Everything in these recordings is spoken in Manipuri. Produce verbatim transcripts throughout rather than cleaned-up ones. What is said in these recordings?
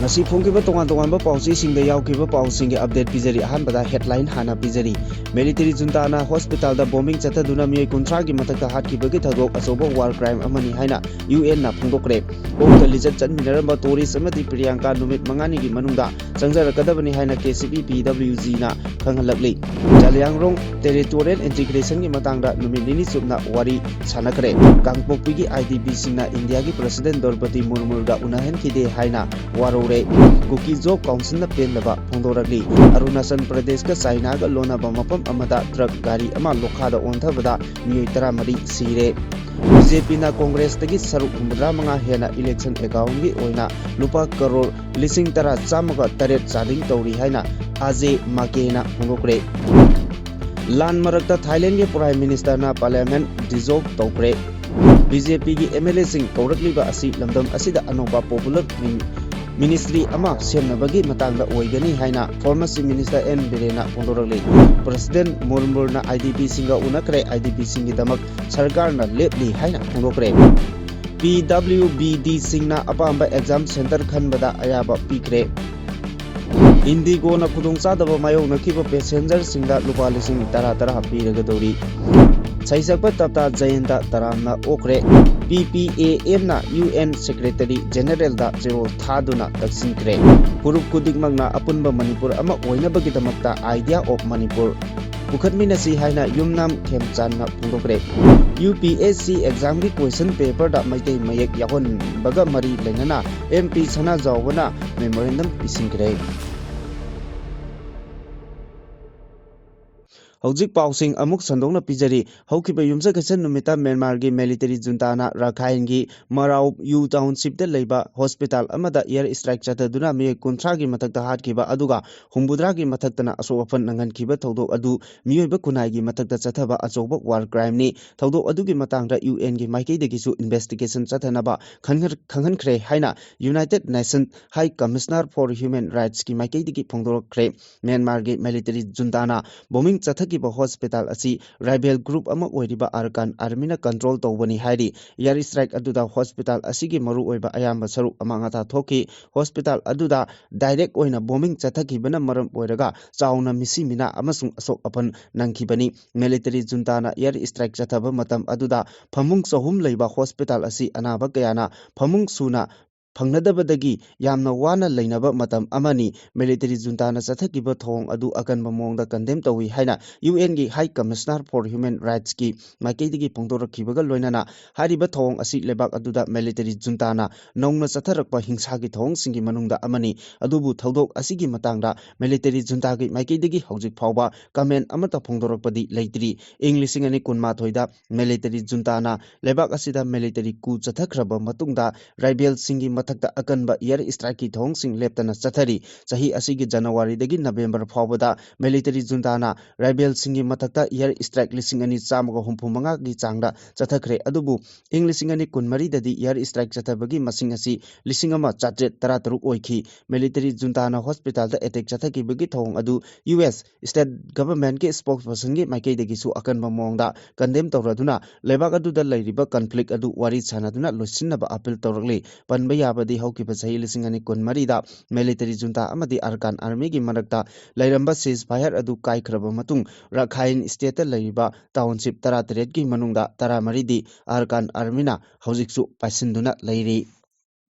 ꯉꯁꯤ ꯐꯣꯡꯈꯤꯕ ꯇꯣꯉꯥꯟ ꯇꯣꯉꯥꯟꯕ ꯄꯥꯎꯆꯦꯁꯤꯡꯗ ꯌꯥꯎꯈꯤꯕ ꯄꯥꯎꯁꯤꯡꯒꯤ ꯑꯞꯗꯦꯠ ꯄꯤꯖꯔꯤ꯫ ꯑꯍꯥꯟꯕꯗ ꯍꯦꯗꯂꯥꯏꯟ ꯍꯥꯟꯅ ꯄꯤꯖꯔꯤ꯫ ꯃꯤꯂꯤꯇꯔꯤ ꯖꯨꯟꯇꯥꯅ ꯍꯣꯁꯄꯤꯇꯥꯜꯗ ꯕꯣꯝꯕꯤꯡ ꯆꯠꯊꯗꯨꯅ ꯃꯤꯑꯣꯏ ꯀꯨꯟꯊ꯭ꯔꯥꯒꯤ ꯃꯊꯛꯇ ꯍꯥꯠꯈꯤꯕꯒꯤ ꯊꯧꯗꯣꯛ ꯑꯆꯧꯕ ꯋꯥꯔ ꯀ꯭ꯔꯥꯏꯝ ꯑꯃꯅꯤ ꯍꯥꯏꯅ ꯌꯨ ꯑꯦꯟꯅ ꯐꯣꯡꯗꯣꯛꯈ꯭ꯔꯦ꯫ ꯀꯣꯛꯇ ꯂꯤꯆꯠ ꯆꯠꯃꯤꯟꯅꯔꯝꯕ ꯇꯣꯔꯤꯁ ꯑꯃꯗꯤ ꯄ꯭ꯔꯤꯌꯥꯡꯀꯥ ꯅꯨꯃꯤꯠ ꯃꯉꯥꯅꯤꯒꯤ ꯃꯅꯨꯡꯗ ꯆꯪꯖꯔꯛꯀꯗꯕꯅꯤ ꯍꯥꯏꯅ ꯀꯦ ꯁꯤ ꯄꯤ ꯄꯤ ꯗꯕ꯭ꯂꯤꯎ ꯖꯤꯅ ꯈꯪꯍꯜꯂꯛꯂꯤ꯫ ꯖꯥꯂꯤꯌꯥꯡꯔꯣꯡ ꯇꯦꯔꯤꯇꯣꯔꯤꯌꯦꯜ ꯏꯟꯇꯤꯒ꯭ꯔꯦꯁꯟꯒꯤ ꯃꯇꯥꯡꯗ ꯅꯨꯃꯤꯠ ꯅꯤꯅꯤ ꯆꯨꯞꯅ ꯋꯥꯔꯤ ꯁꯥꯟꯅꯈ꯭ꯔꯦ꯫ ꯀꯥꯡꯄꯣꯛꯄꯤꯒꯤ ꯑꯥꯏ ꯗꯤ ꯄꯤꯁꯤꯡꯅ ꯏꯟꯗꯤꯌꯥꯒꯤ ꯄ꯭ꯔꯁꯤꯗꯦꯟ ꯗ꯭ꯔꯧꯄꯗꯤ ꯃꯨꯔꯃꯨꯒ ꯎꯅꯍꯟꯈꯤꯗꯦ ꯍꯥꯏꯅ ꯋꯥꯔꯧꯔꯦ꯫ ꯀꯨꯀꯤ ꯖꯣꯕ ꯀꯥꯎꯟꯁꯤꯜꯅ ꯄꯦꯟꯗꯕ ꯐꯣꯡꯗꯣꯔꯛꯂꯤ꯫ ꯑꯔꯨꯅꯥꯆꯜ ꯄ꯭ꯔꯗꯦꯁꯀ ꯆꯥꯏꯅꯥꯒ ꯂꯣꯟꯅꯕ ꯃꯐꯝ ꯑꯃꯗ ꯇ꯭ꯔꯛ ꯒꯥꯔꯤ ꯑꯃ ꯂꯣꯛꯈꯥꯗ ꯑꯣꯟꯊꯕꯗ ꯃꯤꯑꯣꯏ ꯇꯔꯥꯃꯔꯤ ꯁꯤꯔꯦ꯫ ꯕꯤ ꯖꯦ ꯄꯤꯅ ꯀꯣꯡꯒ꯭ꯔꯦꯁꯇꯒꯤ ꯁꯔꯨꯛ ꯍꯨꯝꯐꯨꯇꯔꯥ ꯃꯉꯥ ꯍꯦꯟꯅ ꯏꯂꯦꯛꯁꯟ ꯑꯦꯀꯥꯎꯟꯒꯤ ꯑꯣꯏꯅ ꯂꯨꯄꯥ ꯀꯔꯣꯔ ꯂꯤꯁꯤꯡ ꯇꯔꯥ ꯆꯥꯝꯃꯒ ꯇꯔꯦꯠ ꯆꯥꯗꯤꯡ ꯇꯧꯔꯤ ꯍꯥꯏꯅ ꯑꯥꯖꯦ ꯃꯥꯀꯦꯅ ꯐꯣꯡꯗꯣꯛꯈ꯭ꯔꯦ꯫ ꯂꯥꯟ ꯃꯔꯛꯇ ꯊꯥꯏꯂꯦꯟꯒꯤ ꯄ꯭ꯔꯥꯏꯝ ꯃꯤꯅꯤꯁꯇꯔꯅ ꯄꯥꯔꯂꯤꯌꯥꯃꯦꯟ ꯗꯤꯖꯣꯜꯕ ꯇꯧꯈ꯭ꯔꯦ꯫ ꯕꯤ ꯖꯦ ꯄꯤꯒꯤ ꯑꯦꯝ ꯑꯦꯜ ꯑꯦꯁꯤꯡ ꯀꯧꯔꯛꯂꯤꯕ ꯑꯁꯤ ꯂꯝꯗꯝ ꯑꯁꯤꯗ ꯑꯅꯧꯕ ꯄꯣꯄꯨꯂꯔ ꯃꯤꯟ-, ꯃꯤꯅꯤꯁꯇ꯭ꯔꯤ ꯑꯃ ꯁꯦꯝꯅꯕꯒꯤ ꯃꯇꯥꯡꯗ ꯑꯣꯏꯒꯅꯤ ꯍꯥꯏꯅ ꯐꯣꯔꯃꯔ ꯆꯤꯐ ꯃꯤꯅꯤꯁꯇꯔ ꯑꯦꯟ ꯕꯤꯔꯦꯟꯅ ꯐꯣꯡꯗꯣꯔꯛꯂꯤ꯫ ꯄ꯭ꯔꯁꯤꯗꯦꯟ ꯃꯨꯔꯃꯨꯔꯅ ꯑꯥꯏ ꯗꯤ ꯄꯤꯁꯤꯡꯒ ꯎꯅꯈ꯭ꯔꯦ꯫ ꯑꯥꯏ ꯗꯤ ꯄꯤꯁꯤꯡꯒꯤꯗꯃꯛ ꯁꯔꯀꯥꯔꯅ ꯂꯦꯞꯂꯤ ꯍꯥꯏꯅ ꯐꯣꯡꯗꯣꯛꯈ꯭ꯔꯦ꯫ ꯄꯤ ꯗꯕ꯭ꯂꯤꯎ ꯕꯤ ꯗꯤꯁꯤꯡꯅ ꯑꯄꯥꯝꯕ ꯑꯦꯛꯖꯥꯝ ꯁꯦꯟꯇꯔ ꯈꯟꯕꯗ ꯑꯌꯥꯕ ꯄꯤꯈ꯭ꯔꯦ꯫ ꯏꯟꯗꯤꯒꯣꯅ ꯈꯨꯗꯣꯡꯆꯥꯗꯕ ꯃꯥꯌꯣꯛꯅꯈꯤꯕ ꯄꯦꯁꯦꯟꯖꯔꯁꯤꯡꯗ ꯂꯨꯄꯥ ꯂꯤꯁꯤꯡ ꯇꯔꯥ ꯇꯔꯥ ꯄꯤꯔꯒꯗꯧꯔꯤ꯫ ꯁꯩꯁꯛꯄ ꯇꯞꯇꯥ ꯖꯌꯟꯇ ꯇꯔꯥꯝꯅ ꯑꯣꯛꯈ꯭ꯔꯦ꯫ ꯄꯤ ꯄꯤ ꯑꯦ ꯑꯦꯟꯅ ꯌꯨ ꯑꯦꯟ ꯁꯦꯀ꯭ꯔꯦꯇꯔꯤ ꯖꯦꯅꯦꯔꯦꯜꯗ ꯆꯦꯔꯣꯜ ꯊꯥꯗꯨꯅ ꯇꯛꯁꯤꯟꯈ꯭ꯔꯦ꯫ ꯐꯨꯔꯨꯞ ꯈꯨꯗꯤꯡꯃꯛꯅ ꯑꯄꯨꯟꯕ ꯃꯅꯤꯄꯨꯔ ꯑꯃ ꯑꯣꯏꯅꯕꯒꯤꯗꯃꯛꯇ Idea of Manipur ꯄꯨꯈꯠꯃꯤꯟꯅꯁꯤ ꯍꯥꯏꯅ ꯌꯨꯝꯅꯥꯝ ꯈꯦꯝꯆꯥꯟꯅ ꯐꯣꯡꯗꯣꯛꯈ꯭ꯔꯦ꯫ ꯌꯨ ꯄꯤ ꯑꯦꯁ ꯁꯤ ꯑꯦꯛꯖꯥꯝꯒꯤ ꯀꯣꯏꯁꯟ ꯄꯦꯄꯔꯗ ꯃꯩꯇꯩ ꯃꯌꯦꯛ ꯌꯥꯎꯍꯟꯕꯒ ꯃꯔꯤ ꯂꯩꯅꯅ ꯑꯦꯝ ꯄꯤ ꯁꯅꯥꯖꯥꯎꯕꯅ ꯃꯦꯃꯣꯔꯦꯟꯗꯝ ꯄꯤꯁꯤꯟꯈ꯭ꯔꯦ꯫ ꯍꯧꯖꯤꯛ ꯄꯥꯎꯁꯤꯡ ꯑꯃꯨꯛ ꯁꯟꯗꯣꯛꯅ ꯄꯤꯖꯔꯤ꯫ ꯍꯧꯈꯤꯕ ꯌꯨꯝꯁꯀꯩꯁ ꯅꯨꯃꯤꯠꯇ ꯃ꯭ꯌꯥꯟꯃꯥꯔꯒꯤ ꯃꯤꯂꯤꯇꯔꯤ ꯖꯨꯟꯇꯥꯅ ꯔꯥꯈꯥꯏꯟꯒꯤ ꯃꯔꯥꯎ ꯌꯨ ꯇꯥꯎꯟꯁꯤꯞꯇ ꯂꯩꯕ ꯍꯣꯁꯄꯤꯇꯥꯜ ꯑꯃꯗ ꯏꯌꯔ ꯏꯁꯇ꯭ꯔꯥꯏꯛ ꯆꯠꯊꯗꯨꯅ ꯃꯤꯑꯣꯏ ꯀꯨꯟꯊ꯭ꯔꯥꯒꯤ ꯃꯊꯛꯇ ꯍꯥꯠꯈꯤꯕ ꯑꯗꯨꯒ ꯍꯨꯝꯐꯨꯇꯔꯥꯒꯤ ꯃꯊꯛꯇꯅ ꯑꯁꯣꯛ ꯑꯄꯟ ꯅꯪꯍꯟꯈꯤꯕ ꯊꯧꯗꯣꯛ ꯑꯗꯨ ꯃꯤꯑꯣꯏꯕ ꯈꯨꯟꯅꯥꯏꯒꯤ ꯃꯊꯛꯇ ꯆꯠꯊꯕ ꯑꯆꯧꯕ ꯋꯥꯔ ꯀ꯭ꯔꯥꯏꯝꯅꯤ꯫ ꯊꯧꯗꯣꯛ ꯑꯗꯨꯒꯤ ꯃꯇꯥꯡꯗ ꯌꯨ ꯑꯦꯟꯒꯤ ꯃꯥꯏꯀꯩꯗꯒꯤꯁꯨ ꯏꯟꯚꯦꯁꯇꯤꯒꯦꯁꯟ ꯆꯠꯊꯅꯕ ꯈꯟꯍ-, ꯈꯪꯍꯟꯈ꯭ꯔꯦ ꯍꯥꯏꯅ United Nation High Commissioner for Human Rightsꯀꯤ ꯃꯥꯏꯀꯩꯗꯒꯤ ꯐꯣꯡꯗꯣꯔꯛꯈ꯭ꯔꯦ꯫ ꯃ꯭ꯌꯥꯟꯃꯥꯔꯒꯤ ꯃꯤꯂꯤꯇꯔꯤ ꯖꯨꯟꯇꯥꯅ ꯕꯣꯝꯕꯤꯡ ꯆꯠꯊꯈꯤ ꯆꯠꯊꯈꯤꯕ ꯍꯣꯁꯄꯤꯇꯥꯜ ꯑꯁꯤ ꯔꯥꯏꯕꯦꯜ ꯒ꯭ꯔꯨꯞ ꯑꯃ ꯑꯣꯏꯔꯤꯕ ꯑꯥꯔꯀꯥꯟ ꯑꯥꯔꯃꯤꯅ ꯀꯟꯇ꯭ꯔꯣꯜ ꯇꯧꯕꯅꯤ ꯍꯥꯏꯔꯤ꯫ ꯏꯌꯥꯔ ꯏꯁꯇ꯭ꯔꯥꯏꯛ ꯑꯗꯨꯗ ꯍꯣꯁꯄꯤꯇꯥꯜ ꯑꯁꯤꯒꯤ ꯃꯔꯨꯑꯣꯏꯕ ꯑꯌꯥꯝꯕ ꯁꯔꯨꯛ ꯑꯃꯥꯡ ꯑꯇꯥ ꯊꯣꯛꯈꯤ꯫ ꯍꯣꯁꯄꯤꯇꯥꯜ ꯑꯗꯨꯗ ꯗꯥꯏꯔꯦꯛ ꯑꯣꯏꯅ ꯕꯣꯝꯕꯤꯡ ꯆꯠꯊꯈꯤꯕꯅ ꯃꯔꯝ ꯑꯣꯏꯔꯒ ꯆꯥꯎꯅ ꯃꯤꯁꯤ ꯃꯤꯅꯥ ꯑꯃꯁꯨꯡ ꯑꯁꯣꯛ ꯑꯄꯟ ꯅꯪꯈꯤꯕꯅꯤ꯫ ꯃꯤꯂꯤꯇꯔꯤ ꯖꯨꯟꯇꯥꯅ ꯏꯌꯥꯔ ꯏꯁꯇ꯭ꯔꯥꯏꯛ ꯆꯠꯊꯕ ꯃꯇꯝ ꯑꯗꯨꯗ ꯐꯃꯨꯡ ꯆꯍꯨꯝ ꯂꯩꯕ ꯍꯣꯁꯄꯤꯇꯥꯜ ꯑꯁꯤ ꯑꯅꯥꯕ ꯀꯌꯥꯅ ꯐꯃꯨꯡ ꯁꯨꯅ ꯐꯪꯅꯗꯕꯗꯒꯤ ꯌꯥꯝꯅ ꯋꯥꯅ ꯂꯩꯅꯕ ꯃꯇꯝ ꯑꯃꯅꯤ꯫ ꯃꯤꯂꯤꯇꯔꯤ ꯖꯨꯟꯇꯥꯅ ꯆꯠꯊꯈꯤꯕ ꯊꯧꯑꯣꯡ ꯑꯗꯨ ꯑꯀꯟꯕ ꯃꯑꯣꯡꯗ ꯀꯟꯗꯦꯝ ꯇꯧꯏ ꯍꯥꯏꯅ ꯌꯨ ꯑꯦꯟꯒꯤ High Commissioner for Human Rightsꯀꯤ ꯃꯥꯏꯀꯩꯗꯒꯤ ꯐꯣꯡꯗꯣꯔꯛꯈꯤꯕꯒ ꯂꯣꯏꯅꯅ ꯍꯥꯏꯔꯤꯕ ꯊꯧꯑꯣꯡ ꯑꯁꯤ ꯂꯩꯕꯥꯛ ꯑꯗꯨꯗ ꯃꯤꯂꯤꯇꯔꯤ ꯖꯨꯟꯇꯥꯅ ꯅꯧꯅ ꯆꯠꯊꯔꯛꯄ ꯍꯤꯡꯁꯥꯒꯤ ꯊꯧꯑꯣꯡꯁꯤꯡꯒꯤ ꯃꯅꯨꯡꯗ ꯑꯃꯅꯤ꯫ ꯑꯗꯨꯕꯨ ꯊꯧꯗꯣꯛ ꯑꯁꯤꯒꯤ ꯃꯇꯥꯡꯗ ꯃꯤꯂꯤꯇꯔꯤ ꯖꯨꯟꯇꯥꯒꯤ ꯃꯥꯏꯀꯩꯗꯒꯤ ꯍꯧꯖꯤꯛ ꯐꯥꯎꯕ ꯀꯃꯦꯟ ꯑꯃꯠꯇ ꯐꯣꯡꯗꯣꯔꯛꯄꯗꯤ ꯂꯩꯇ꯭ꯔꯤ꯫ ꯏꯪ ꯂꯤꯁꯤꯡ ꯑꯅꯤ ꯀꯨꯟꯃꯥꯊꯣꯏꯗ ꯃꯤꯂꯤꯇꯔꯤ ꯖꯨꯟꯇꯥꯅ ꯂꯩꯕꯥꯛ ꯑꯁꯤꯗ ꯃꯤꯂꯤꯇꯔꯤ ꯀꯨ ꯆꯠꯊꯈ꯭ꯔꯕ ꯃꯇꯨꯡꯗ ꯔꯥꯏꯕꯦꯜꯁꯤꯡꯒꯤ ꯃꯊꯛꯇ ꯑꯀꯟꯕ ꯏꯌꯥꯔ ꯏꯁꯇ꯭ꯔꯥꯏꯛꯀꯤ ꯊꯧꯑꯣꯡꯁꯤꯡ ꯂꯦꯞꯇꯅ ꯆꯠꯊꯔꯤ꯫ ꯆꯍꯤ ꯑꯁꯤꯒꯤ ꯖꯅꯋꯥꯔꯤꯗꯒꯤ ꯅꯕꯦꯝꯕꯔ ꯐꯥꯎꯕꯗ ꯃꯤꯂꯤꯇꯔꯤ ꯖꯨꯟꯇꯥꯅ ꯔꯥꯏꯕꯦꯜꯁꯤꯡꯒꯤ ꯃꯊꯛꯇ ꯏꯌꯥꯔ ꯏꯁꯇ꯭ꯔꯥꯏꯛ ꯂꯤꯁꯤꯡ ꯑꯅꯤ ꯆꯥꯝꯃꯒ ꯍꯨꯝꯐꯨ ꯃꯉꯥꯒꯤ ꯆꯥꯡꯗ ꯆꯠꯊꯈ꯭ꯔꯦ꯫ ꯑꯗꯨꯕꯨ ꯏꯪ ꯂꯤꯁꯤꯡ ꯑꯅꯤ ꯀꯨꯟꯃꯔꯤꯗꯗꯤ ꯏꯌꯥꯔ ꯏꯁꯇ꯭ꯔꯥꯏꯛ ꯆꯠꯊꯕꯒꯤ ꯃꯁꯤꯡ ꯑꯁꯤ ꯂꯤꯁꯤꯡ ꯑꯃ ꯆꯥꯇ꯭ꯔꯦꯠ ꯇꯔꯥꯇꯔꯨꯛ ꯑꯣꯏꯈꯤ꯫ ꯃꯤꯂꯤꯇꯔꯤ ꯖꯨꯟꯇꯥꯅ ꯍꯣꯁꯄꯤꯇꯥꯜꯗ ꯑꯦꯇꯦꯛ ꯆꯠꯊꯈꯤꯕꯒꯤ ꯊꯧꯑꯣꯡ ꯑꯗꯨ ꯌꯨ ꯑꯦꯁ ꯁ꯭ꯇꯦꯠ ꯒꯚꯔꯟꯃꯦꯟꯠꯀꯤ ꯁ꯭ꯄꯣꯛꯁꯄꯔꯁꯟꯒꯤ ꯃꯥꯏꯀꯩꯗꯒꯤꯁꯨ ꯑꯀꯟꯕ ꯃꯑꯣꯡꯗ ꯀꯟꯗꯦꯝ ꯇꯧꯔꯗꯨꯅ ꯂꯩꯕꯥꯛ ꯑꯗꯨꯗ ꯂꯩꯔꯤꯕ ꯀꯟꯐ꯭ꯂꯤꯛ ꯑꯗꯨ ꯋꯥꯔꯤ ꯁꯥꯟꯅꯗꯨꯅ ꯂꯣꯏꯁꯤꯟꯅꯕ ꯑꯄꯤꯜ ꯇꯧꯔꯛꯂꯤ꯫ ꯄꯟꯕ ꯌꯥꯕꯗꯤ ꯍꯧꯈꯤꯕ ꯆꯍꯤ ꯂꯤꯁꯤꯡ ꯑꯅꯤ ꯀꯨꯟꯃꯔꯤꯗ ꯃꯤꯂꯤꯇꯔꯤ ꯖꯨꯟꯇꯥ ꯑꯃꯗꯤ ꯑꯔꯀꯥꯟ ꯑꯥꯔꯃꯤꯒꯤ ꯃꯔꯛꯇ ꯂꯩꯔꯝꯕ ꯁꯤꯖ ꯐꯥꯌꯔ ꯑꯗꯨ ꯀꯥꯏꯈ꯭ꯔꯕ ꯃꯇꯨꯡ ꯔꯈꯥꯏꯟ ꯁ꯭ꯇꯦꯠꯇ ꯂꯩꯔꯤꯕ ꯇꯥꯎꯟꯁꯤꯞ ꯇꯔꯥꯇꯔꯦꯠꯀꯤ ꯃꯅꯨꯡꯗ ꯇꯔꯥꯃꯔꯤꯗꯤ ꯑꯔꯀꯥꯟ ꯑꯥꯔꯃꯤꯅ ꯍꯧꯖꯤꯛꯁꯨ ꯄꯥꯏꯁꯤꯟꯗꯨꯅ ꯂꯩꯔꯤ꯫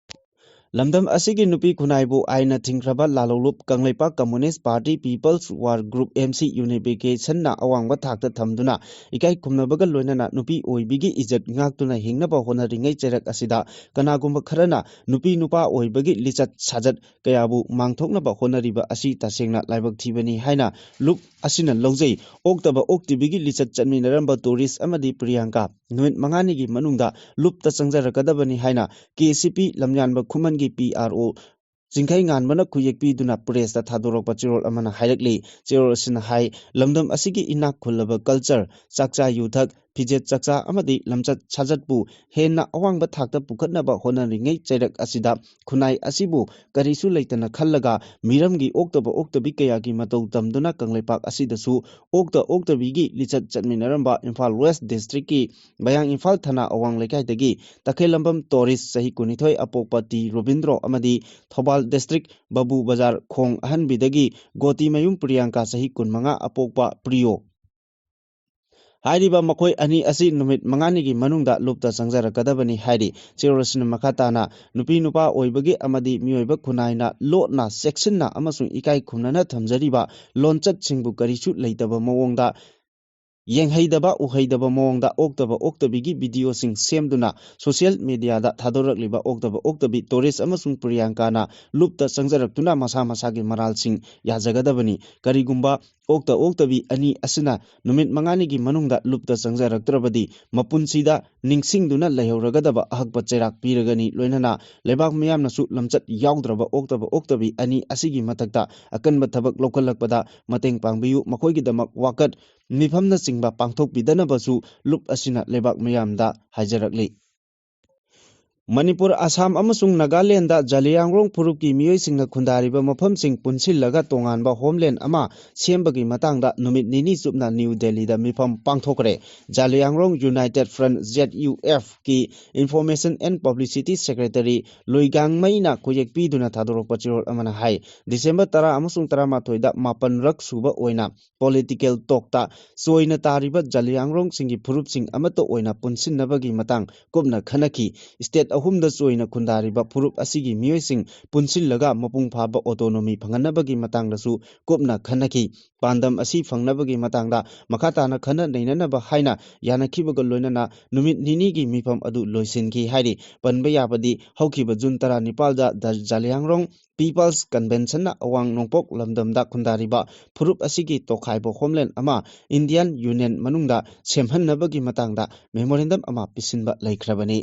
ꯂꯝꯗꯝ ꯑꯁꯤꯒꯤ ꯅꯨꯄꯤ ꯈꯨꯟꯅꯥꯏꯕꯨ ꯑꯥꯏꯟꯅ ꯊꯤꯡꯈ꯭ꯔꯕ ꯂꯥꯂꯣꯡꯂꯨꯞ Kangleipak communist party peoples war group, M C, ꯌꯨꯅꯤꯐꯤꯀꯦꯁꯟꯅ ꯑꯋꯥꯡꯕ ꯊꯥꯛꯇ ꯊꯝꯗꯨꯅ ꯏꯀꯥꯏ ꯈꯨꯝꯅꯕꯒ ꯂꯣꯏꯅꯅ ꯅꯨꯄꯤ ꯑꯣꯏꯕꯤꯒꯤ ꯏꯖꯠ ꯉꯥꯛꯇꯨꯅ ꯍꯤꯡꯅꯕ ꯍꯣꯠꯅꯔꯤꯉꯩ ꯆꯩꯔꯛ ꯑꯁꯤꯗ ꯀꯅꯥꯒꯨꯝꯕ ꯈꯔꯅ ꯅꯨꯄꯤ ꯅꯨꯄꯥ ꯑꯣꯏꯕꯒꯤ ꯂꯤꯆꯠ ꯁꯥꯖꯠ ꯀꯌꯥꯕꯨ ꯃꯥꯡꯊꯣꯛꯅꯕ ꯍꯣꯠꯅꯔꯤꯕ ꯑꯁꯤ ꯇꯁꯦꯡꯅ ꯂꯥꯏꯕꯛ ꯊꯤꯕꯅꯤ ꯍꯥꯏꯅ ꯂꯨꯞ ꯑꯁꯤꯅ ꯂꯧꯖꯩ꯫ ꯑꯣꯛꯇꯕ ꯑꯣꯛꯇꯕꯤꯒꯤ ꯂꯤꯆꯠ ꯆꯠꯃꯤꯟꯅꯔꯝꯕ ꯇꯨꯔꯤꯁ꯭ꯠ ꯑꯃꯗꯤ ꯄ꯭ꯔꯤꯌꯥꯡꯀꯥ ꯅꯨꯃꯤꯠ ꯃꯉꯥꯅꯤꯒꯤ ꯃꯅꯨꯡꯗ ꯂꯨꯞꯇ ꯆꯪꯖꯔꯛꯀꯗꯕꯅꯤ ꯍꯥꯏꯅ ꯀꯦ ꯁꯤ ꯄꯤ ꯂꯝꯌꯥꯟꯕ ꯈꯨꯃꯟꯒꯤ ꯄꯤ ꯑꯥꯔ ꯑꯣ ꯆꯤꯡꯈꯩꯉꯥꯟꯕꯅ ꯈꯨꯌꯦꯛ ꯄꯤꯗꯨꯅ ꯄ꯭ꯔꯦꯁꯇ ꯊꯥꯗꯣꯔꯛꯄ ꯆꯦꯔꯣꯜ ꯑꯃꯅ ꯍꯥꯏꯔꯛꯂꯤ꯫ ꯆꯦꯔꯣꯜ ꯑꯁꯤꯅ ꯍꯥꯏ, ꯂꯝꯗꯝ ꯑꯁꯤꯒꯤ ꯏꯅꯥꯛ ꯈꯨꯜꯂꯕ ꯀꯜꯆꯔ, ꯆꯥꯛꯆꯥ ꯌꯨꯊꯛ, ꯐꯤꯖꯦꯠ ꯆꯥꯛꯆꯥ ꯑꯃꯗꯤ ꯂꯝꯆꯠ ꯁꯥꯖꯠꯄꯨ ꯍꯦꯟꯅ ꯑꯋꯥꯡꯕ ꯊꯥꯛꯇ ꯄꯨꯈꯠꯅꯕ ꯍꯣꯠꯅꯔꯤꯉꯩ ꯆꯩꯔꯛ ꯑꯁꯤꯗ ꯈꯨꯟꯅꯥꯏ ꯑꯁꯤꯕꯨ ꯀꯔꯤꯁꯨ ꯂꯩꯇꯅ ꯈꯜꯂꯒ ꯃꯤꯔꯝꯒꯤ ꯑꯣꯛꯇꯕ ꯑꯣꯛꯇꯕꯤ ꯀꯌꯥꯒꯤ ꯃꯇꯧ ꯇꯝꯗꯨꯅ ꯀꯪꯂꯩꯄꯥꯛ ꯑꯁꯤꯗꯁꯨ ꯑꯣꯛꯇ ꯑꯣꯛꯇꯕꯤꯒꯤ ꯂꯤꯆꯠ ꯆꯠꯃꯤꯟꯅꯔꯝꯕ ꯏꯝꯐꯥꯜ ꯋꯦꯁ ꯗꯤꯁꯇ꯭ꯔꯤꯛꯀꯤ ꯃꯌꯥꯡ ꯏꯝꯐꯥꯜ ꯊꯅꯥ ꯑꯋꯥꯡ ꯂꯩꯀꯥꯏꯗꯒꯤ ꯇꯈꯦꯜꯂꯝꯕꯝ ꯇꯣꯔꯤꯁ ꯆꯍꯤ ꯀꯨꯟꯅꯤꯊꯣꯏ ꯑꯄꯣꯛꯄ ꯇꯤ ꯔꯣꯕꯤꯟꯗ꯭ꯔꯣ ꯑꯃꯗꯤ ꯊꯧꯕꯥꯜ ꯗꯤꯁꯇ꯭ꯔꯤꯛ ꯕꯕꯨ ꯕꯖꯥꯔ ꯈꯣꯡ ꯑꯍꯟꯕꯤꯗꯒꯤ ꯒꯣꯇꯤꯃꯌꯨꯝ ꯄ꯭ꯔꯤꯌꯥꯡꯀꯥ ꯆꯍꯤ ꯀꯨꯟꯃꯉꯥ ꯑꯄꯣꯛꯄ ꯄ꯭ꯔꯤꯌꯣ꯫ ꯍꯥꯏꯔꯤꯕ ꯃꯈꯣꯏ ꯑꯅꯤ ꯑꯁꯤ ꯅꯨꯃꯤꯠ ꯃꯉꯥꯅꯤꯒꯤ ꯃꯅꯨꯡꯗ ꯂꯨꯞꯇ ꯆꯪꯖꯔꯛꯀꯗꯕꯅꯤ ꯍꯥꯏꯔꯤ꯫ ꯆꯦꯔꯣꯜ ꯑꯁꯤꯅ ꯃꯈꯥ ꯇꯥꯅ ꯅꯨꯄꯤ ꯅꯨꯄꯥ ꯑꯣꯏꯕꯒꯤ ꯑꯃꯗꯤ ꯃꯤꯑꯣꯏꯕ ꯈꯨꯟꯅꯥꯏꯅ ꯂꯣꯠꯅ, ꯆꯦꯛꯁꯤꯟꯅ ꯑꯃꯁꯨꯡ ꯏꯀꯥꯏ ꯈꯨꯝꯅꯅ ꯊꯝꯖꯔꯤꯕ ꯂꯣꯟꯆꯠꯁꯤꯡꯕꯨ ꯀꯔꯤꯁꯨ ꯂꯩꯇꯕ ꯃꯑꯣꯡꯗ, ꯌꯦꯡꯍꯩꯗꯕ ꯎꯍꯩꯗꯕ ꯃꯑꯣꯡꯗ ꯑꯣꯛꯇꯕ ꯑꯣꯛꯇꯕꯤꯒꯤ ꯚꯤꯗꯤꯑꯣꯁꯤꯡ ꯁꯦꯝꯗꯨꯅ ꯁꯣꯁꯤꯌꯦꯜ ꯃꯦꯗꯤꯌꯥꯗ ꯊꯥꯗꯣꯔꯛꯂꯤꯕ ꯑꯣꯛꯇꯕ ꯑꯣꯛꯇꯕꯤ ꯇꯣꯔꯤꯁ ꯑꯃꯁꯨꯡ ꯄ꯭ꯔꯤꯌꯥꯡꯀꯥꯅ ꯂꯨꯞꯇ ꯆꯪꯖꯔꯛꯇꯨꯅ ꯃꯁꯥ ꯃꯁꯥꯒꯤ ꯃꯔꯥꯜꯁꯤꯡ ꯌꯥꯖꯒꯗꯕꯅꯤ꯫ ꯀꯔꯤꯒꯨꯝꯕ ꯑꯣꯛꯇ ꯑꯣꯛꯇꯕꯤ ꯑꯅꯤ ꯑꯁꯤꯅ ꯅꯨꯃꯤꯠ ꯃꯉꯥꯅꯤꯒꯤ ꯃꯅꯨꯡꯗ ꯂꯨꯞꯇ ꯆꯪꯖꯔꯛꯇ꯭ꯔꯕꯗꯤ ꯃꯄꯨꯟꯁꯤꯗ ꯅꯤꯡꯁꯤꯡꯗꯨꯅ ꯂꯩꯍꯧꯔꯒꯗꯕ ꯑꯍꯛꯄ ꯆꯩꯔꯥꯛ ꯄꯤꯔꯒꯅꯤ꯫ ꯂꯣꯏꯅꯅ ꯂꯩꯕꯥꯛ ꯃꯤꯌꯥꯝꯅꯁꯨ ꯂꯝꯆꯠ ꯌꯥꯎꯗ꯭ꯔꯕ ꯑꯣꯛꯇꯕ ꯑꯣꯛꯇꯕꯤ ꯑꯅꯤ ꯑꯁꯤꯒꯤ ꯃꯊꯛꯇ ꯑꯀꯟꯕ ꯊꯕꯛ ꯂꯧꯈꯠꯂꯛꯄꯗ ꯃꯇꯦꯡ ꯄꯥꯡꯕꯤꯌꯨ꯫ ꯃꯈꯣꯏꯒꯤꯗꯃꯛ ꯋꯥꯀꯠ ꯃꯤꯐꯝꯅꯆꯤꯡꯕ ꯄꯥꯡꯊꯣꯛꯄꯤꯗꯅꯕꯁꯨ ꯂꯨꯞ ꯑꯁꯤꯅ ꯂꯩꯕꯥꯛ ꯃꯤꯌꯥꯝꯗ ꯍꯥꯏꯖꯔꯛꯂꯤ꯫ ꯃꯅꯤꯄꯨꯔ, ꯑꯁꯥꯝ ꯑꯃꯁꯨꯡ ꯅꯥꯒꯥꯂꯦꯟꯗ ꯖꯥꯂꯤꯌꯥꯡꯔꯣꯡ ꯐꯨꯔꯨꯞꯀꯤ ꯃꯤꯑꯣꯏꯁꯤꯡꯅ ꯈꯨꯟꯗꯥꯔꯤꯕ ꯃꯐꯝꯁꯤꯡ ꯄꯨꯟꯁꯤꯜꯂꯒ ꯇꯣꯉꯥꯟꯕ ꯍꯣꯝꯂꯦꯟ ꯑꯃ ꯁꯦꯝꯕꯒꯤ ꯃꯇꯥꯡꯗ ꯅꯨꯃꯤꯠ ꯅꯤꯅꯤ ꯆꯨꯞꯅ ꯅ꯭ꯌꯨ ꯗꯦꯜꯂꯤꯗ ꯃꯤꯐꯝ ꯄꯥꯡꯊꯣꯛꯈ꯭ꯔꯦ꯫ Zeliangrong united front, Z U F, ꯀꯤ ꯏꯟꯐꯣꯔꯃꯦꯁꯟ ꯑꯦꯟ ꯄꯕ꯭ꯂꯤꯁꯤꯇꯤ ꯁꯦꯀ꯭ꯔꯦꯇꯔꯤ ꯂꯨꯏꯒꯥꯡꯃꯩꯅ ꯈꯨꯌꯦꯛ ꯄꯤꯗꯨꯅ ꯊꯥꯗꯣꯔꯛꯄ ꯆꯦꯔꯣꯜ ꯑꯃꯅ ꯍꯥꯏ, ꯗꯤꯁꯦꯝꯕꯔ ꯇꯔꯥ ꯑꯃꯁꯨꯡ ꯇꯔꯥꯃꯥꯊꯣꯏꯗ ꯃꯥꯄꯟꯔꯛ ꯁꯨꯕ ꯑꯣꯏꯅ ꯄꯣꯂꯤꯇꯤꯀꯦꯜ ꯇꯣꯛꯇ ꯆꯣꯏꯅ ꯇꯥꯔꯤꯕ ꯖꯥꯂꯤꯌꯥꯡꯔꯣꯡꯁꯤꯡꯒꯤ ꯐꯨꯔꯨꯞꯁꯤꯡ ꯑꯃꯠꯇ ꯑꯣꯏꯅ ꯄꯨꯟꯁꯤꯟꯅꯕꯒꯤ ꯃꯇꯥꯡ ꯀꯨꯞꯅ ꯈꯟꯅꯈꯤ꯫ ꯁ꯭ꯇꯦꯠ ꯑꯍꯨꯝꯗ ꯆꯣꯏꯅ ꯈꯨꯟꯗꯥꯔꯤꯕ ꯐꯨꯔꯨꯞ ꯑꯁꯤꯒꯤ ꯃꯤꯑꯣꯏꯁꯤꯡ ꯄꯨꯟꯁꯤꯜꯂꯒ ꯃꯄꯨꯡ ꯐꯥꯕ ꯑꯣꯇꯣꯅꯣꯃꯤ ꯐꯪꯍꯟꯅꯕꯒꯤ ꯃꯇꯥꯡꯗꯁꯨ ꯀꯨꯞꯅ ꯈꯟꯅꯈꯤ꯫ ꯄꯥꯟꯗꯝ ꯑꯁꯤ ꯐꯪꯅꯕꯒꯤ ꯃꯇꯥꯡꯗ ꯃꯈꯥ ꯇꯥꯅ ꯈꯟꯅ ꯅꯩꯅꯅꯕ ꯍꯥꯏꯅ ꯌꯥꯅꯈꯤꯕꯒ ꯂꯣꯏꯅꯅ ꯅꯨꯃꯤꯠ ꯅꯤꯅꯤꯒꯤ ꯃꯤꯐꯝ ꯑꯗꯨ ꯂꯣꯏꯁꯤꯟꯈꯤ ꯍꯥꯏꯔꯤ꯫ ꯄꯟꯕ ꯌꯥꯕꯗꯤ ꯍꯧꯈꯤꯕ ꯖꯨꯟ ꯇꯔꯥꯅꯤꯄꯥꯜꯗ ꯖ-, ꯖꯥꯂꯤꯌꯥꯡꯔꯣꯡ ꯄꯤꯄꯜꯁ ꯀꯟꯚꯦꯟꯁꯟꯅ ꯑꯋꯥꯡ ꯅꯣꯡꯄꯣꯛ ꯂꯝꯗꯝꯗ ꯈꯨꯟꯗꯥꯔꯤꯕ ꯐꯨꯔꯨꯞ ꯑꯁꯤꯒꯤ ꯇꯣꯈꯥꯏꯕ ꯍꯣꯝꯂꯦꯟ ꯑꯃ ꯏꯟꯗꯤꯌꯥꯟ ꯌꯨꯅꯤꯌꯟ ꯃꯅꯨꯡꯗ ꯁꯦꯝꯍꯟꯅꯕꯒꯤ ꯃꯇꯥꯡꯗ ꯃꯦꯃꯣꯔꯦꯟꯗꯝ ꯑꯃ ꯄꯤꯁꯤꯟꯕ ꯂꯩꯈ꯭ꯔꯕꯅꯤ꯫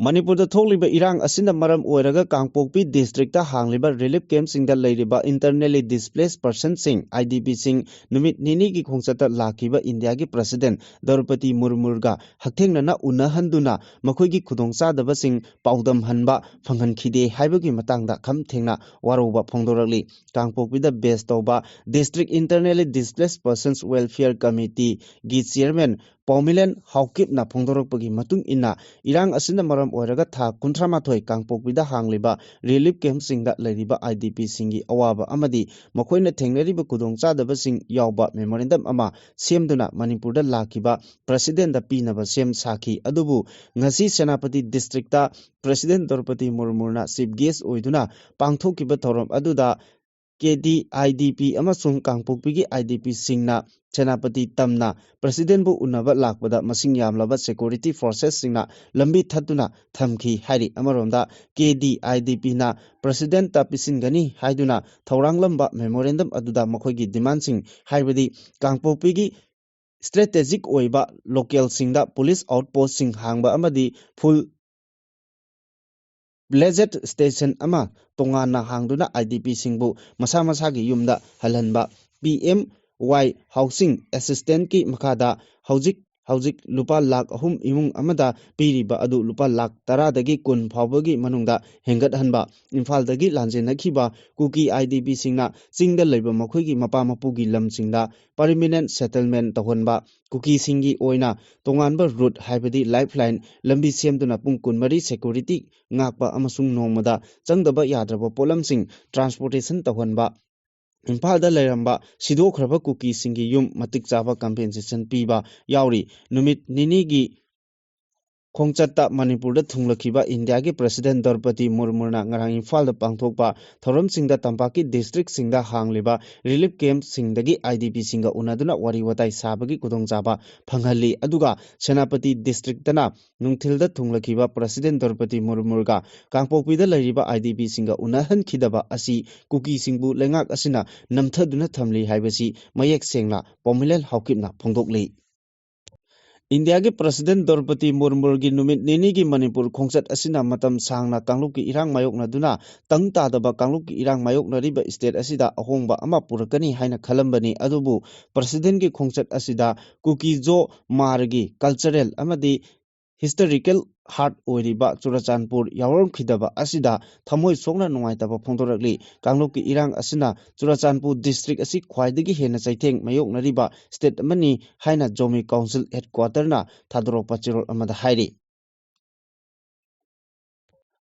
ꯃꯅꯤꯄꯨꯔꯗ ꯊꯣꯛꯂꯤꯕ ꯏꯔꯥꯡ ꯑꯁꯤꯅ ꯃꯔꯝ ꯑꯣꯏꯔꯒ ꯀꯥꯡꯄꯣꯛꯄꯤ ꯗꯤꯁꯇ꯭ꯔꯤꯛꯇ ꯍꯥꯡꯂꯤꯕ ꯔꯤꯂꯤꯐ ꯀꯦꯝꯞꯁꯤꯡꯗ ꯂꯩꯔꯤꯕ internally displaced personꯁꯤꯡ, IDPꯁꯤꯡ, ꯅꯨꯃꯤꯠ ꯅꯤꯅꯤꯒꯤ ꯈꯣꯡꯆꯠꯇ ꯂꯥꯛꯈꯤꯕ ꯏꯟꯗꯤꯌꯥꯒꯤ ꯄ꯭ꯔꯁꯤꯗꯦꯟ ꯗ꯭ꯔꯧꯄꯗꯤ ꯃꯨꯔꯃꯨꯒ ꯍꯛꯊꯦꯡꯅꯅ ꯎꯅꯍꯟꯗꯨꯅ ꯃꯈꯣꯏꯒꯤ ꯈꯨꯗꯣꯡꯆꯥꯗꯕꯁꯤꯡ ꯄꯥꯎꯗꯝꯍꯟꯕ ꯐꯪꯍꯟꯈꯤꯗꯦ ꯍꯥꯏꯕꯒꯤ ꯃꯇꯥꯡꯗ ꯈꯝ ꯊꯦꯡꯅ ꯋꯥꯔꯧꯕ ꯐꯣꯡꯗꯣꯔꯛꯂꯤ꯫ ꯀꯥꯡꯄꯣꯛꯄꯤꯗ ꯕꯦꯁ ꯇꯧꯕ District Internally Displaced Persons Welfare Committeeꯒꯤ ꯆꯤꯌꯔꯃꯦꯟ ꯄꯥꯎꯃꯤꯂꯦꯟ ꯍꯥꯎꯀꯤꯞꯅ ꯐꯣꯡꯗꯣꯔꯛꯄꯒꯤ ꯃꯇꯨꯡ ꯏꯟꯅ, ꯏꯔꯥꯡ ꯑꯁꯤꯅ ꯃꯔꯝ ꯑꯣꯏꯔꯒ ꯊꯥ ꯀꯨꯟꯊ꯭ꯔꯥ ꯃꯥꯊꯣꯏ ꯀꯥꯡꯄꯣꯛꯄꯤꯗ ꯍꯥꯡꯂꯤꯕ ꯔꯤꯂꯤꯐ ꯀꯦꯝꯞꯁꯤꯡꯗ ꯂꯩꯔꯤꯕ IDPꯁꯤꯡꯒꯤ ꯑꯋꯥꯕ ꯑꯃꯗꯤ ꯃꯈꯣꯏꯅ ꯊꯦꯡꯅꯔꯤꯕ ꯈꯨꯗꯣꯡꯆꯥꯗꯕꯁꯤꯡ ꯌꯥꯎꯕ ꯃꯦꯃꯣꯔꯦꯟꯗꯝ ꯑꯃ ꯁꯦꯝꯗꯨꯅ ꯃꯅꯤꯄꯨꯔꯗ ꯂꯥꯛꯈꯤꯕ ꯄ꯭ꯔꯁꯤꯗꯦꯟꯗ ꯄꯤꯅꯕ ꯁꯦꯝ ꯁꯥꯈꯤ꯫ ꯑꯗꯨꯕꯨ ꯉꯁꯤ ꯁꯦꯅꯥꯄꯇꯤ ꯗꯤꯁꯇ꯭ꯔꯤꯛꯇ ꯄ꯭ꯔꯁꯤꯗꯦꯟ ꯗ꯭ꯔꯧꯄꯗꯤ ꯃꯨꯔꯃꯨꯅ ꯆꯤꯐ ꯒꯦꯁ ꯑꯣꯏꯗꯨꯅ ꯄꯥꯡꯊꯣꯛꯈꯤꯕ ꯊꯧꯔꯝ ꯑꯗꯨꯗ KDIDP ꯑꯃꯁꯨꯡ ꯀꯥꯡꯄꯣꯛꯄꯤꯒꯤ IDPꯁꯤꯡꯅ ꯁꯦꯅꯥꯄꯇꯤ ꯇꯝꯅ ꯄ꯭ꯔꯁꯤꯗꯦꯟꯕꯨ ꯎꯅꯕ ꯂꯥꯛꯄꯗ ꯃꯁꯤꯡ ꯌꯥꯝꯂꯕ ꯁꯦꯀ꯭ꯌꯨꯔꯤꯇꯤ ꯐꯣꯔꯁꯦꯁꯁꯤꯡꯅ ꯂꯝꯕꯤ ꯊꯠꯇꯨꯅ ꯊꯝꯈꯤ ꯍꯥꯏꯔꯤ꯫ ꯑꯃꯔꯣꯝꯗ, KDIDPꯅ ꯄ꯭ꯔꯁꯤꯗꯦꯟꯇ ꯄꯤꯁꯤꯟꯒꯅꯤ ꯍꯥꯏꯗꯨꯅ ꯊꯧꯔꯥꯡꯂꯝꯕ ꯃꯦꯃꯣꯔꯦꯟꯗꯝ ꯑꯗꯨꯗ ꯃꯈꯣꯏꯒꯤ ꯗꯤꯃꯥꯟꯁꯤꯡ, ꯍꯥꯏꯕꯗꯤ ꯀꯥꯡꯄꯣꯛꯄꯤꯒꯤ ꯁ꯭ꯇ꯭ꯔꯦꯇꯦꯖꯤꯛ ꯑꯣꯏꯕ ꯂꯣꯀꯦꯜꯁꯤꯡꯗ ꯄꯨꯂꯤꯁ ꯑꯥꯎꯠꯄꯣꯁꯁꯤꯡ ꯍꯥꯡꯕ ꯑꯃꯗꯤ ꯐꯨꯜ ꯕ꯭ꯂꯦꯖꯦꯠ ꯁ꯭ꯇꯦꯁꯟ ꯑꯃ ꯇꯣꯉꯥꯟꯅ ꯍꯥꯡꯗꯨꯅ IDPꯁꯤꯡꯕꯨ ꯃꯁꯥ ꯃꯁꯥꯒꯤ ꯌꯨꯝꯗ ꯍꯜꯍꯟꯕ, PMY housing assistance ꯀꯤ ꯃꯈꯥꯗ ꯍꯧꯖꯤꯛ ꯍꯧꯖꯤꯛ ꯂꯨꯄꯥ ꯂꯥꯈ ꯑꯍꯨꯝ ꯏꯃꯨꯡ ꯑꯃꯗ ꯄꯤꯔꯤꯕ ꯑꯗꯨ ꯂꯨꯄꯥ ꯂꯥꯈ ꯇꯔꯥꯗꯒꯤ ꯀꯨꯟ ꯐꯥꯎꯕꯒꯤ ꯃꯅꯨꯡꯗ ꯍꯦꯟꯒꯠꯍꯟꯕ, ꯏꯝꯐꯥꯜꯗꯒꯤ ꯂꯥꯟꯖꯦꯟꯅꯈꯤꯕ ꯀꯨꯀꯤ IDPꯁꯤꯡꯅ ꯆꯤꯡꯗ ꯂꯩꯕ ꯃꯈꯣꯏꯒꯤ ꯃꯄꯥ ꯃꯄꯨꯒꯤ ꯂꯝꯁꯤꯡꯗ permanent settlement ꯇꯧꯍꯟꯕ, ꯀꯨꯀꯤꯁꯤꯡꯒꯤ ꯑꯣꯏꯅ ꯇꯣꯉꯥꯟꯕ ꯔꯨꯠ, ꯍꯥꯏꯕꯗꯤ ꯂꯥꯏꯐ ꯂꯥꯏꯟ ꯂꯝꯕꯤ ꯁꯦꯝꯗꯨꯅ ꯄꯨꯡ ꯀꯨꯟꯃꯔꯤ ꯁꯦꯀ꯭ꯌꯨꯔꯤꯇꯤ ꯉꯥꯛꯄ ꯑꯃꯁꯨꯡ ꯅꯣꯡꯃꯗ ꯆꯪꯗꯕ ꯌꯥꯗ꯭ꯔꯕ ꯄꯣꯠꯂꯝꯁꯤꯡ ꯇ꯭ꯔꯥꯟꯁꯄꯣꯔꯇꯦꯁꯟ ꯇꯧꯍꯟꯕ, ꯏꯝꯐꯥꯜꯗ ꯂꯩꯔꯝꯕ ꯁꯤꯗꯣꯛꯈ꯭ꯔꯕ ꯀꯨꯀꯤꯁꯤꯡꯒꯤ ꯌꯨꯝ ꯃꯇꯤꯛ ꯆꯥꯕ ꯀꯝꯄꯦꯟꯁꯦꯁꯟ ꯄꯤꯕ ꯌꯥꯎꯔꯤ꯫ ꯅꯨꯃꯤꯠ ꯅꯤꯅꯤꯒꯤ ꯈꯣꯡꯆꯠꯇ ꯃꯅꯤꯄꯨꯔꯗ ꯊꯨꯡꯂꯈꯤꯕ ꯏꯟꯗꯤꯌꯥꯒꯤ ꯄ꯭ꯔꯁꯤꯗꯦꯟ ꯗ꯭ꯔꯧꯄꯗꯤ ꯃꯨꯔꯃꯨꯅ ꯉꯔꯥꯡ ꯏꯝꯐꯥꯜꯗ ꯄꯥꯡꯊꯣꯛꯄ ꯊꯧꯔꯝꯁꯤꯡꯗ ꯇꯝꯄꯥꯛꯀꯤ ꯗꯤꯁꯇ꯭ꯔꯤꯛꯁꯤꯡꯗ ꯍꯥꯡꯂꯤꯕ ꯔꯤꯂꯤꯐ ꯀꯦꯝꯞꯁꯤꯡꯗꯒꯤ IDPꯁꯤꯡꯒ ꯎꯅꯗꯨꯅ ꯋꯥꯔꯤ ꯋꯥꯇꯥꯏ ꯁꯥꯕꯒꯤ ꯈꯨꯗꯣꯡꯆꯥꯕ ꯐꯪꯍꯜꯂꯤ꯫ ꯑꯗꯨꯒ ꯁꯦꯅꯥꯄꯇꯤ ꯗꯤꯁꯇ꯭ꯔꯤꯛꯇꯅ ꯅꯨꯡꯊꯤꯜꯗ ꯊꯨꯡꯂꯈꯤꯕ ꯄ꯭ꯔꯁꯤꯗꯦꯟ ꯗ꯭ꯔꯧꯄꯗꯤ ꯃꯨꯔꯃꯨꯒ ꯀꯥꯡꯄꯣꯛꯄꯤꯗ ꯂꯩꯔꯤꯕ IDPꯁꯤꯡꯒ ꯎꯅꯍꯟꯈꯤꯗꯕ ꯑꯁꯤ ꯀꯨꯀꯤꯁꯤꯡꯕꯨ ꯂꯩꯉꯥꯛ ꯑꯁꯤꯅ ꯅꯝꯊꯗꯨꯅ ꯊꯝꯂꯤ ꯍꯥꯏꯕꯁꯤ ꯃꯌꯦꯛ ꯁꯦꯡꯅ ꯄꯥꯎꯃꯤꯂꯦꯟ ꯍꯥꯎꯀꯤꯞꯅ ꯐꯣꯡꯗꯣꯛꯂꯤ꯫ ꯏꯟꯗꯤꯌꯥꯒꯤ ꯄ꯭ꯔꯁꯤꯗꯦꯟ ꯗ꯭ꯔꯧꯄꯗꯤ ꯃꯨꯔꯃꯨꯒꯤ ꯅꯨꯃꯤꯠ ꯅꯤꯅꯤꯒꯤ ꯃꯅꯤꯄꯨꯔ ꯈꯣꯡꯆꯠ ꯑꯁꯤꯅ ꯃꯇꯝ ꯁꯥꯡꯅ ꯀꯥꯡꯂꯨꯞꯀꯤ ꯏꯔꯥꯡ ꯃꯥꯌꯣꯛꯅꯗꯨꯅ ꯇꯪ ꯇꯥꯗꯕ ꯀꯥꯡꯂꯨꯞꯀꯤ ꯏꯔꯥꯡ ꯃꯥꯌꯣꯛꯅꯔꯤꯕ ꯁ꯭ꯇꯦꯠ ꯑꯁꯤꯗ ꯑꯍꯣꯡꯕ ꯑꯃ ꯄꯨꯔꯛꯀꯅꯤ ꯍꯥꯏꯅ ꯈꯜꯂꯝꯕꯅꯤ꯫ ꯑꯗꯨꯕꯨ ꯄ꯭ꯔꯁꯤꯗꯦꯟꯒꯤ ꯈꯣꯡꯆꯠ ꯑꯁꯤꯗ ꯀꯨꯀꯤꯖꯣ ꯃꯥꯔꯒꯤ ꯀꯜꯆꯔꯦꯜ ꯑꯃꯗꯤ ꯍꯤꯁꯇꯣꯔꯤꯀꯦꯜ ꯍꯥꯔꯠ ꯑꯣꯏꯔꯤꯕ ꯆꯨꯔꯆꯥꯟꯄꯨꯔ ꯌꯥꯎꯔꯝꯈꯤꯗꯕ ꯑꯁꯤꯗ ꯊꯃꯣꯏ ꯁꯣꯛꯅ ꯅꯨꯡꯉꯥꯏꯇꯕ ꯐꯣꯡꯗꯣꯔꯛꯂꯤ꯫ ꯀꯥꯡꯂꯨꯞꯀꯤ ꯏꯔꯥꯡ ꯑꯁꯤꯅ ꯆꯨꯔꯆꯥꯟꯄꯨꯔ ꯗꯤꯁꯇ꯭ꯔꯤꯛ ꯑꯁꯤ ꯈ꯭ꯋꯥꯏꯗꯒꯤ ꯍꯦꯟꯅ ꯆꯩꯊꯦꯡ ꯃꯥꯌꯣꯛꯅꯔꯤꯕ ꯁ꯭ꯇꯦꯠ ꯑꯃꯅꯤ ꯍꯥꯏꯅ ꯖꯣꯃꯤ ꯀꯥꯎꯟꯁꯤꯜ ꯍꯦꯗꯀ꯭ꯋꯥꯇꯔꯅ ꯊꯥꯗꯣꯔꯛꯄ ꯆꯦꯔꯣꯜ ꯑꯃꯗ ꯍꯥꯏꯔꯤ꯫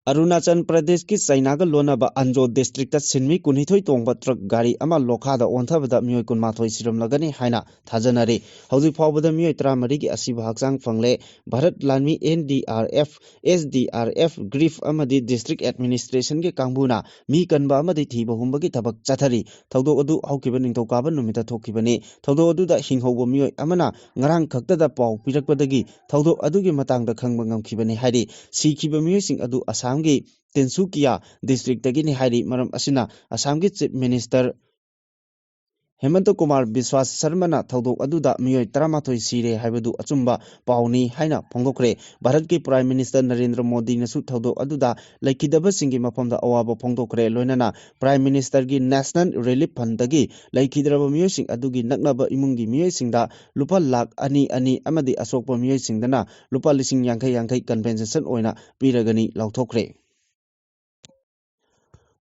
ꯑꯔꯨꯅꯥꯆꯜ ꯄ꯭ꯔꯗꯦꯁꯀꯤ ꯆꯩꯅꯥꯒ ꯂꯣꯟꯅꯕ ꯑꯟꯖꯣ ꯗꯤꯁꯇ꯭ꯔꯤꯛꯇ ꯁꯤꯟꯃꯤ ꯀꯨꯟꯅꯤꯊꯣꯏ ꯇꯣꯡꯕ ꯇ꯭ꯔꯛ ꯒꯥꯔꯤ ꯑꯃ ꯂꯣꯈꯥꯗ ꯑꯣꯟꯊꯕꯗ ꯃꯤꯑꯣꯏ ꯀꯨꯟꯃꯥꯊꯣꯏ ꯁꯤꯔꯝꯂꯒꯅꯤ ꯍꯥꯏꯅ ꯊꯥꯖꯅꯔꯤ꯫ ꯍꯧꯖꯤꯛ ꯐꯥꯎꯕꯗ ꯃꯤꯑꯣꯏ ꯇꯔꯥꯃꯔꯤꯒꯤ ꯑꯁꯤꯕ ꯍꯛꯆꯥꯡ ꯐꯪꯂꯦ꯫ ꯚꯥꯔꯠ ꯂꯥꯟꯃꯤ N D R F, S D R F, grief ꯑꯃꯗꯤ ꯗꯤꯁꯇ꯭ꯔꯤꯛ ꯑꯦꯗꯃꯤꯅꯤꯁꯇ꯭ꯔꯦꯁꯟꯒꯤ ꯀꯥꯡꯕꯨꯅ ꯃꯤ ꯀꯟꯕ ꯑꯃꯗꯤ ꯊꯤꯕ ꯍꯨꯝꯕꯒꯤ ꯊꯕꯛ ꯆꯠꯊꯔꯤ꯫ ꯊꯧꯗꯣꯛ ꯑꯗꯨ ꯍꯧꯈꯤꯕ ꯅꯤꯡꯊꯧꯀꯥꯕ ꯅꯨꯃꯤꯠꯇ ꯊꯣꯛꯈꯤꯕꯅꯤ꯫ ꯊꯧꯗꯣꯛ ꯑꯗꯨꯗ ꯍꯤꯡꯍꯧꯕ ꯃꯤꯑꯣꯏ ꯑꯃꯅ ꯉꯔꯥꯡ ꯈꯛꯇꯗ ꯄꯥꯎ ꯄꯤꯔꯛꯄꯗꯒꯤ ꯊꯧꯗꯣꯛ ꯑꯗꯨꯒꯤ ꯃꯇꯥꯡꯗ ꯈꯪꯕ ꯉꯝꯈꯤꯕꯅꯤ ꯍꯥꯏꯔꯤ꯫ ꯁꯤꯈꯤꯕ ꯃꯤꯑꯣꯏꯁꯤꯡ ꯑꯗꯨ ꯑꯁꯥꯝꯒꯤ ꯇꯤꯟꯁꯨꯀꯤꯌꯥ ꯗꯤꯁꯇ꯭ꯔꯤꯛꯇꯒꯤꯅꯤ ꯍꯥꯏꯔꯤ꯫ ꯃꯔꯝ ꯑꯁꯤꯅ ꯑꯁꯥꯝꯒꯤ ꯆꯤꯐ ꯃꯤꯅꯤꯁꯇꯔ ꯍꯦꯃꯟꯇ ꯀꯨꯃꯥꯔ ꯕꯤꯁ꯭ꯋꯥꯁ ꯁꯔꯃꯅ ꯊꯧꯗꯣꯛ ꯑꯗꯨꯗ ꯃꯤꯑꯣꯏ ꯇꯔꯥꯃꯥꯊꯣꯏ ꯁꯤꯔꯦ ꯍꯥꯏꯕꯗꯨ ꯑꯆꯨꯝꯕ ꯄꯥꯎꯅꯤ ꯍꯥꯏꯅ ꯐꯣꯡꯗꯣꯛꯈ꯭ꯔꯦ꯫ ꯚꯥꯔꯠꯀꯤ ꯄ꯭ꯔꯥꯏꯝ ꯃꯤꯅꯤꯁꯇꯔ ꯅꯔꯦꯟꯗ꯭ꯔ ꯃꯣꯗꯤꯅꯁꯨ ꯊꯧꯗꯣꯛ ꯑꯗꯨꯗ ꯂꯩꯈꯤꯗꯕꯁꯤꯡꯒꯤ ꯃꯐꯝꯗ ꯑꯋꯥꯕ ꯐꯣꯡꯗꯣꯛꯈ꯭ꯔꯦ꯫ ꯂꯣꯏꯅꯅ ꯄ꯭ꯔꯥꯏꯝ ꯃꯤꯅꯤꯁꯇꯔꯒꯤ ꯅꯦꯁꯅꯦꯜ ꯔꯤꯂꯤꯐ ꯐꯟꯗꯒꯤ ꯂꯩꯈꯤꯗ꯭ꯔꯕ ꯃꯤꯑꯣꯏꯁꯤꯡ ꯑꯗꯨꯒꯤ ꯅꯛꯅꯕ ꯏꯃꯨꯡꯒꯤ ꯃꯤꯑꯣꯏꯁꯤꯡꯗ ꯂꯨꯄꯥ ꯂꯥꯈ ꯑꯅꯤ ꯑꯅꯤ ꯑꯃꯗꯤ ꯑꯁꯣꯛꯄ ꯃꯤꯑꯣꯏꯁꯤꯡꯗꯅ ꯂꯨꯄꯥ ꯂꯤꯁꯤꯡ ꯌꯥꯡꯈꯩ ꯌꯥꯡꯈꯩ ꯀꯝꯄꯦꯟꯁꯦꯁꯟ ꯑꯣꯏꯅ ꯄꯤꯔꯒꯅꯤ ꯂꯥꯎꯊꯣꯛꯈ꯭ꯔꯦ꯫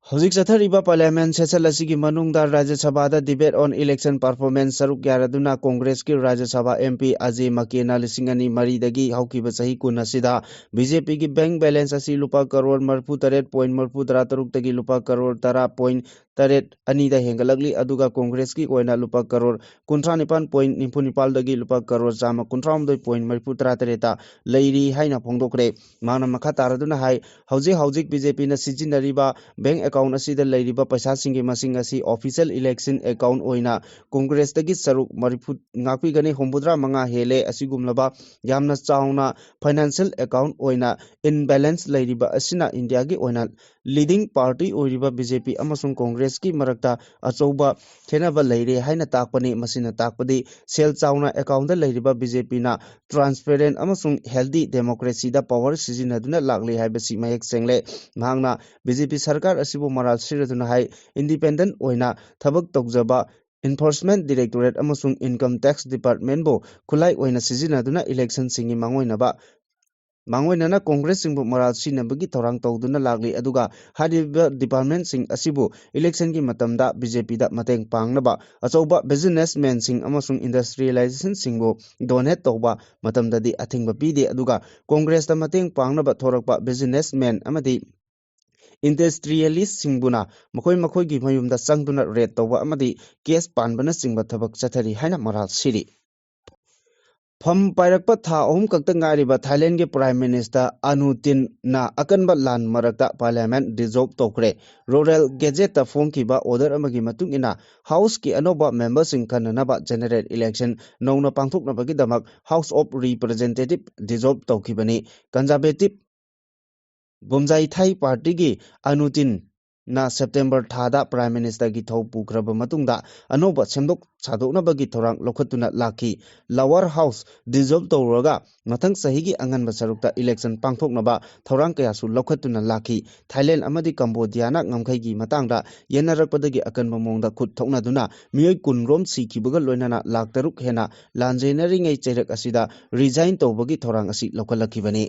ꯍꯧꯖꯤꯛ ꯆꯠꯊꯔꯤꯕ ꯄꯥꯔꯂꯤꯌꯥꯃꯦꯟ ꯁꯦꯁꯟ ꯑꯁꯤꯒꯤ ꯃꯅꯨꯡꯗ ꯔꯥꯖ꯭ꯌ ꯁꯚꯥꯗ debate on election performance ꯁꯔꯨꯛ ꯌꯥꯔꯗꯨꯅ ꯀꯣꯡꯒ꯭ꯔꯦꯁꯀꯤ ꯔꯥꯖ꯭ꯌ ꯁꯚꯥ ꯑꯦꯝ ꯄꯤ ꯑꯖꯦ ꯃꯀꯦꯅ ꯂꯤꯁꯤꯡ ꯑꯅꯤ ꯃꯔꯤꯗꯒꯤ ꯍꯧꯈꯤꯕ ꯆꯍꯤ ꯀꯨꯟ ꯑꯁꯤꯗ ꯕꯤ ꯖꯦ ꯄꯤꯒꯤ ꯕꯦꯡꯛ ꯕꯦꯂꯦꯟꯁ ꯑꯁꯤ ꯂꯨꯄꯥ ꯀꯔꯣꯔ ꯃꯔꯤꯐꯨ ꯇꯔꯦꯠ ꯄꯣꯏꯟ ꯃꯔꯤꯐꯨ ꯇꯔꯥ ꯇꯔꯨꯛꯇꯒꯤ ꯂꯨꯄꯥ ꯀꯔꯣꯔ ꯇꯔꯥ ꯄꯣꯏꯟ ꯇꯔꯦꯠ ꯑꯅꯤꯗ ꯍꯦꯟꯒꯠꯂꯛꯂꯤ꯫ ꯑꯗꯨꯒ ꯀꯣꯡꯒ꯭ꯔꯦꯁꯀꯤ ꯑꯣꯏꯅ ꯂꯨꯄꯥ ꯀꯔꯣꯔ ꯀꯨꯟꯊ꯭ꯔꯥ ꯅꯤꯄꯥꯟ ꯄꯣꯏꯟ ꯅꯤꯐꯨ ꯅꯤꯄꯥꯜꯗꯒꯤ ꯂꯨꯄꯥ ꯀꯔꯣꯔ ꯆꯥꯝꯃ ꯀꯨꯟꯊ꯭ꯔꯥ ꯍꯨꯝꯗꯣꯏ ꯄꯣꯏꯟ ꯃꯔꯤꯐꯨ ꯇꯔꯥ ꯇꯔꯦꯠꯇ ꯂꯩꯔꯤ ꯍꯥꯏꯅ ꯐꯣꯡꯗꯣꯛꯈ꯭ꯔꯦ꯫ ꯃꯍꯥꯛꯅ ꯃꯈꯥ ꯇꯥꯔꯗꯨꯅ ꯍꯥꯏ, ꯍꯧꯖꯤꯛ ꯍꯧꯖꯤꯛ ꯕꯤ ꯖꯦ ꯄꯤꯅ ꯁꯤꯖꯤꯟꯅꯔꯤꯕ ꯕꯦꯡꯛ ꯑꯦꯀꯥꯎꯟ ꯑꯁꯤꯗ ꯂꯩꯔꯤꯕ ꯄꯩꯁꯥꯁꯤꯡꯒꯤ ꯃꯁꯤꯡ ꯑꯁꯤ ꯑꯣꯐꯤꯁꯤꯌꯦꯜ ꯏꯂꯦꯛꯁꯟ ꯑꯦꯀꯥꯎꯟ ꯑꯣꯏꯅ ꯀꯣꯡꯒ꯭ꯔꯦꯁꯇꯒꯤ ꯁꯔꯨꯛ ꯃꯔꯤꯐꯨ ꯉꯥꯛꯄꯤꯒꯅꯤ, ꯍꯨꯝꯐꯨꯇꯔꯥ ꯃꯉꯥ ꯍꯦꯜꯂꯦ꯫ ꯑꯁꯤꯒꯨꯝꯂꯕ ꯌꯥꯝꯅ ꯆꯥꯎꯅ ꯐꯥꯏꯅꯥꯟꯁꯤꯌꯦꯜ ꯑꯦꯀꯥꯎꯟ ꯑꯣꯏꯅ ꯏꯝꯕꯦꯂꯦꯟꯁ ꯂꯩꯔꯤꯕ ꯑꯁꯤꯅ ꯏꯟꯗꯤꯌꯥꯒꯤ ꯑꯣꯏꯅ leading party ꯑꯣꯏꯔꯤꯕ ꯕꯤ ꯖꯦ ꯄꯤ ꯑꯃꯁꯨꯡ ꯀꯣꯡꯒ꯭ꯔꯦꯁꯀꯤ ꯃꯔꯛꯇ ꯑꯆꯧꯕ ꯈꯦꯠꯅꯕ ꯂꯩꯔꯦ ꯍꯥꯏꯅ ꯇꯥꯛꯄꯅꯤ꯫ ꯃꯁꯤꯅ ꯇꯥꯛꯄꯗꯤ ꯁꯦꯜ ꯆꯥꯎꯅ account ꯗ ꯂꯩꯔꯤꯕ ꯕꯤ ꯖꯦ ꯄꯤꯅ transparent ꯑꯃꯁꯨꯡ healthy democracy ꯗ power ꯁꯤꯖꯤꯟꯅꯗꯨꯅ ꯂꯥꯛꯂꯤ ꯍꯥꯏꯕꯁꯤ ꯃꯌꯦꯛ ꯁꯦꯡꯂꯦ꯫ ꯃꯍꯥꯛꯅ ꯕꯤ ꯖꯦ ꯄꯤ ꯁꯔꯀꯥꯔ ꯑꯁꯤꯕꯨ ꯃꯔꯥꯜ ꯁꯤꯔꯗꯨꯅ ꯍꯥꯏ, independent ꯑꯣꯏꯅ ꯊꯕꯛ ꯇꯧꯖꯕ enforcement directorate ꯑꯃꯁꯨꯡ income tax department ꯕꯨ ꯈꯨꯠꯂꯥꯏ ꯑꯣꯏꯅ ꯁꯤꯖꯤꯟꯅꯗꯨꯅ election ꯁꯤꯡꯒꯤ ꯃꯥꯡꯑꯣꯏꯅꯕ ꯃꯥꯡꯑꯣꯏꯅꯅ ꯀꯣꯡꯒ꯭ꯔꯦꯁꯁꯤꯡꯕꯨ ꯃꯔꯥꯜ ꯁꯤꯅꯕꯒꯤ ꯊꯧꯔꯥꯡ ꯇꯧꯗꯨꯅ ꯂꯥꯛꯂꯤ꯫ ꯑꯗꯨꯒ ꯍꯥꯏꯔꯤꯕ department ꯁꯤꯡ ꯑꯁꯤꯕꯨ election ꯒꯤ ꯃꯇꯝꯗ ꯕꯤ ꯖꯦ ꯄꯤ ꯗ ꯃꯇꯦꯡ ꯄꯥꯡꯅꯕ, ꯑꯆꯧꯕ businessman ꯁꯤꯡ ꯑꯃꯁꯨꯡ industrialization ꯁꯤꯡꯕꯨ donate ꯇꯧꯕ ꯃꯇꯝꯗꯗꯤ ꯑꯊꯤꯡꯕ ꯄꯤꯗꯦ꯫ ꯑꯗꯨꯒ ꯀꯣꯡꯒ꯭ꯔꯦꯁꯇ ꯃꯇꯦꯡ ꯄꯥꯡꯅꯕ ꯊꯣꯔꯛꯄ businessman ꯑꯃꯗꯤ industrialist ꯁꯤꯡꯕꯨꯅ ꯃꯈꯣꯏ ꯃꯈꯣꯏꯒꯤ ꯃꯌꯨꯝꯗ ꯆꯪꯗꯨꯅ raid ꯇꯧꯕ ꯑꯃꯗꯤ case ꯄꯥꯟꯕꯅꯆꯤꯡꯕ ꯊꯕꯛ ꯆꯠꯊꯔꯤ ꯍꯥꯏꯅ ꯃꯔꯥꯜ ꯁꯤꯔꯤ꯫ ꯐꯝ ꯄꯥꯏꯔꯛꯄ ꯊꯥ ꯑꯍꯨꯝ ꯈꯛꯇ ꯉꯥꯏꯔꯤꯕ ꯊꯥꯏꯂꯦꯟꯒꯤ Prime Minister ꯑꯅꯨꯇꯤꯟꯅ ꯑꯀꯟꯕ ꯂꯥꯟ ꯃꯔꯛꯇ parliament dissolve ꯇꯧꯈ꯭ꯔꯦ꯫ Royal Gazette ꯇ ꯐꯣꯡꯈꯤꯕ order ꯑꯃꯒꯤ ꯃꯇꯨꯡ ꯏꯟꯅ, house ꯀꯤ ꯑꯅꯧꯕ member ꯁꯤꯡ ꯈꯟꯅꯅꯕ general election ꯅꯧꯅ ꯄꯥꯡꯊꯣꯛꯅꯕꯒꯤꯗꯃꯛ House of Representative dissolve ꯇꯧꯈꯤꯕꯅꯤ꯫ Conservative ꯕꯨꯝꯖꯥꯏꯊꯥꯏ party ꯒꯤ ꯑꯅꯨꯇꯤꯟꯅ September ꯊꯥꯗ Prime Minister ꯒꯤ ꯊꯧ ꯄꯨꯈ꯭ꯔꯕ ꯃꯇꯨꯡꯗ ꯑꯅꯧꯕ ꯁꯦꯝꯗꯣꯛ ꯁꯥꯗꯣꯛꯅꯕꯒꯤ ꯊꯧꯔꯥꯡ ꯂꯧꯈꯠꯇꯨꯅ ꯂꯥꯛꯈꯤ꯫ Lower house dissolve ꯇꯧꯔꯒ ꯃꯊꯪ ꯆꯍꯤꯒꯤ ꯑꯉꯟꯕ ꯁꯔꯨꯛꯇ election ꯄꯥꯡꯊꯣꯛꯅꯕ ꯊꯧꯔꯥꯡ ꯀꯌꯥꯁꯨ ꯂꯧꯈꯠꯇꯨꯅ ꯂꯥꯛꯈꯤ꯫ ꯊꯥꯏꯂꯦꯟ ꯑꯃꯗꯤ ꯀꯝꯕꯣꯗꯤꯌꯥꯅ ꯉꯝꯈꯩꯒꯤ ꯃꯇꯥꯡꯗ ꯌꯦꯟꯅꯔꯛꯄꯗꯒꯤ ꯑꯀꯟꯕ ꯃꯑꯣꯡꯗ ꯈꯨꯠ ꯊꯣꯛꯅꯗꯨꯅ ꯃꯤꯑꯣꯏ ꯀꯨꯟ ꯔꯣꯝ ꯁꯤꯈꯤꯕꯒ ꯂꯣꯏꯅꯅ ꯂꯥꯈ ꯇꯔꯨꯛ ꯍꯦꯟꯅ ꯂꯥꯟꯖꯦꯟꯅꯔꯤꯉꯩ ꯆꯩꯔꯛ ꯑꯁꯤꯗ resign ꯇꯧꯕꯒꯤ ꯊꯧꯔꯥꯡ ꯑꯁꯤ ꯂꯧꯈꯠꯂꯛꯈꯤꯕꯅꯤ꯫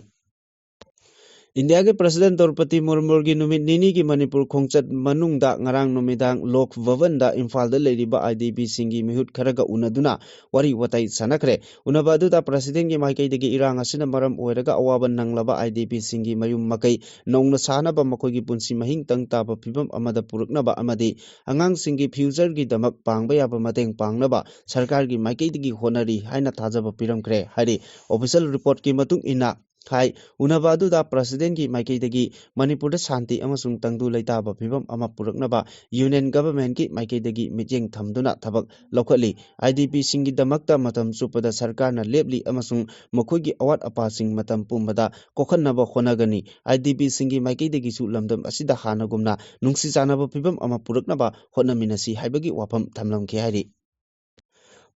ꯏꯟꯗꯤꯌꯥꯒꯤ President ꯗ꯭ꯔꯧꯄꯗꯤ ꯃꯨꯔꯃꯨꯒꯤ ꯅꯨꯃꯤꯠ ꯅꯤꯅꯤꯒꯤ ꯃꯅꯤꯄꯨꯔ ꯈꯣꯡꯆꯠ ꯃꯅꯨꯡꯗ ꯉꯔꯥꯡ ꯅꯨꯃꯤꯗꯥꯡ ꯂꯣꯛ ꯚꯕꯟꯗ ꯏꯝꯐꯥꯜꯗ ꯂꯩꯔꯤꯕ I D P ꯁꯤꯡꯒꯤ ꯃꯤꯍꯨꯠ ꯈꯔꯒ ꯎꯅꯗꯨꯅ ꯋꯥꯔꯤ ꯋꯥꯇꯥꯏ ꯁꯥꯟꯅꯈ꯭ꯔꯦ꯫ ꯎꯅꯕ ꯑꯗꯨꯗ President ꯀꯤ ꯃꯥꯏꯀꯩꯗꯒꯤ ꯏꯔꯥꯡ ꯑꯁꯤꯅ ꯃꯔꯝ ꯑꯣꯏꯔꯒ ꯑꯋꯥꯕ ꯅꯪꯂꯕ I D P ꯁꯤꯡꯒꯤ ꯃꯌꯨꯝ ꯃꯀꯩ ꯅꯧꯅ ꯁꯥꯅꯕ, ꯃꯈꯣꯏꯒꯤ ꯄꯨꯟꯁꯤ ꯃꯍꯤꯡ ꯇꯪ ꯇꯥꯕ ꯐꯤꯕꯝ ꯑꯃꯗ ꯄꯨꯔꯛꯅꯕ ꯑꯃꯗꯤ ꯑꯉꯥꯡꯁꯤꯡꯒꯤ future ꯒꯤꯗꯃꯛ ꯄꯥꯡꯕ ꯌꯥꯕ ꯃꯇꯦꯡ ꯄꯥꯡꯅꯕ ꯁꯔꯀꯥꯔꯒꯤ ꯃꯥꯏꯀꯩꯗꯒꯤ ꯍꯣꯠꯅꯔꯤ ꯍꯥꯏꯅ ꯊꯥꯖꯕ ꯄꯤꯔꯝꯈ꯭ꯔꯦ ꯍꯥꯏꯔꯤ꯫ Official report ꯀꯤ ꯃꯇꯨꯡ ꯏꯟꯅ, ꯍꯥꯏ꯫ ꯎꯅꯕ ꯑꯗꯨꯗ President ꯀꯤ ꯃꯥꯏꯀꯩꯗꯒꯤ ꯃꯅꯤꯄꯨꯔꯗ ꯁꯥꯟꯇꯤ ꯑꯃꯁꯨꯡ ꯇꯪꯗꯨ ꯂꯩꯇꯥꯕ ꯐꯤꯕꯝ ꯑꯃ ꯄꯨꯔꯛꯅꯕ Union Government ꯀꯤ ꯃꯥꯏꯀꯩꯗꯒꯤ ꯃꯤꯠꯌꯦꯡ ꯊꯝꯗꯨꯅ ꯊꯕꯛ ꯂꯧꯈꯠꯂꯤ꯫ IDP ꯁꯤꯡꯒꯤꯗꯃꯛꯇ ꯃꯇꯝ ꯆꯨꯞꯄꯗ ꯁꯔꯀꯥꯔꯅ ꯂꯦꯞꯂꯤ ꯑꯃꯁꯨꯡ ꯃꯈꯣꯏꯒꯤ ꯑꯋꯥꯠ ꯑꯄꯥꯁꯤꯡ ꯃꯇꯝ ꯄꯨꯝꯕꯗ ꯀꯣꯛꯍꯟꯅꯕ ꯍꯣꯠꯅꯒꯅꯤ꯫ IDP ꯁꯤꯡꯒꯤ ꯃꯥꯏꯀꯩꯗꯒꯤꯁꯨ ꯂꯝꯗꯝ ꯑꯁꯤꯗ ꯍꯥꯟꯅꯒꯨꯝꯅ ꯅꯨꯡꯁꯤ ꯆꯥꯟꯅꯕ ꯐꯤꯕꯝ ꯑꯃ ꯄꯨꯔꯛꯅꯕ ꯍꯣꯠꯅꯃꯤꯟꯅꯁꯤ ꯍꯥꯏꯕꯒꯤ ꯋꯥꯐꯝ ꯊꯝꯂꯝꯈꯤ ꯍꯥꯏꯔꯤ꯫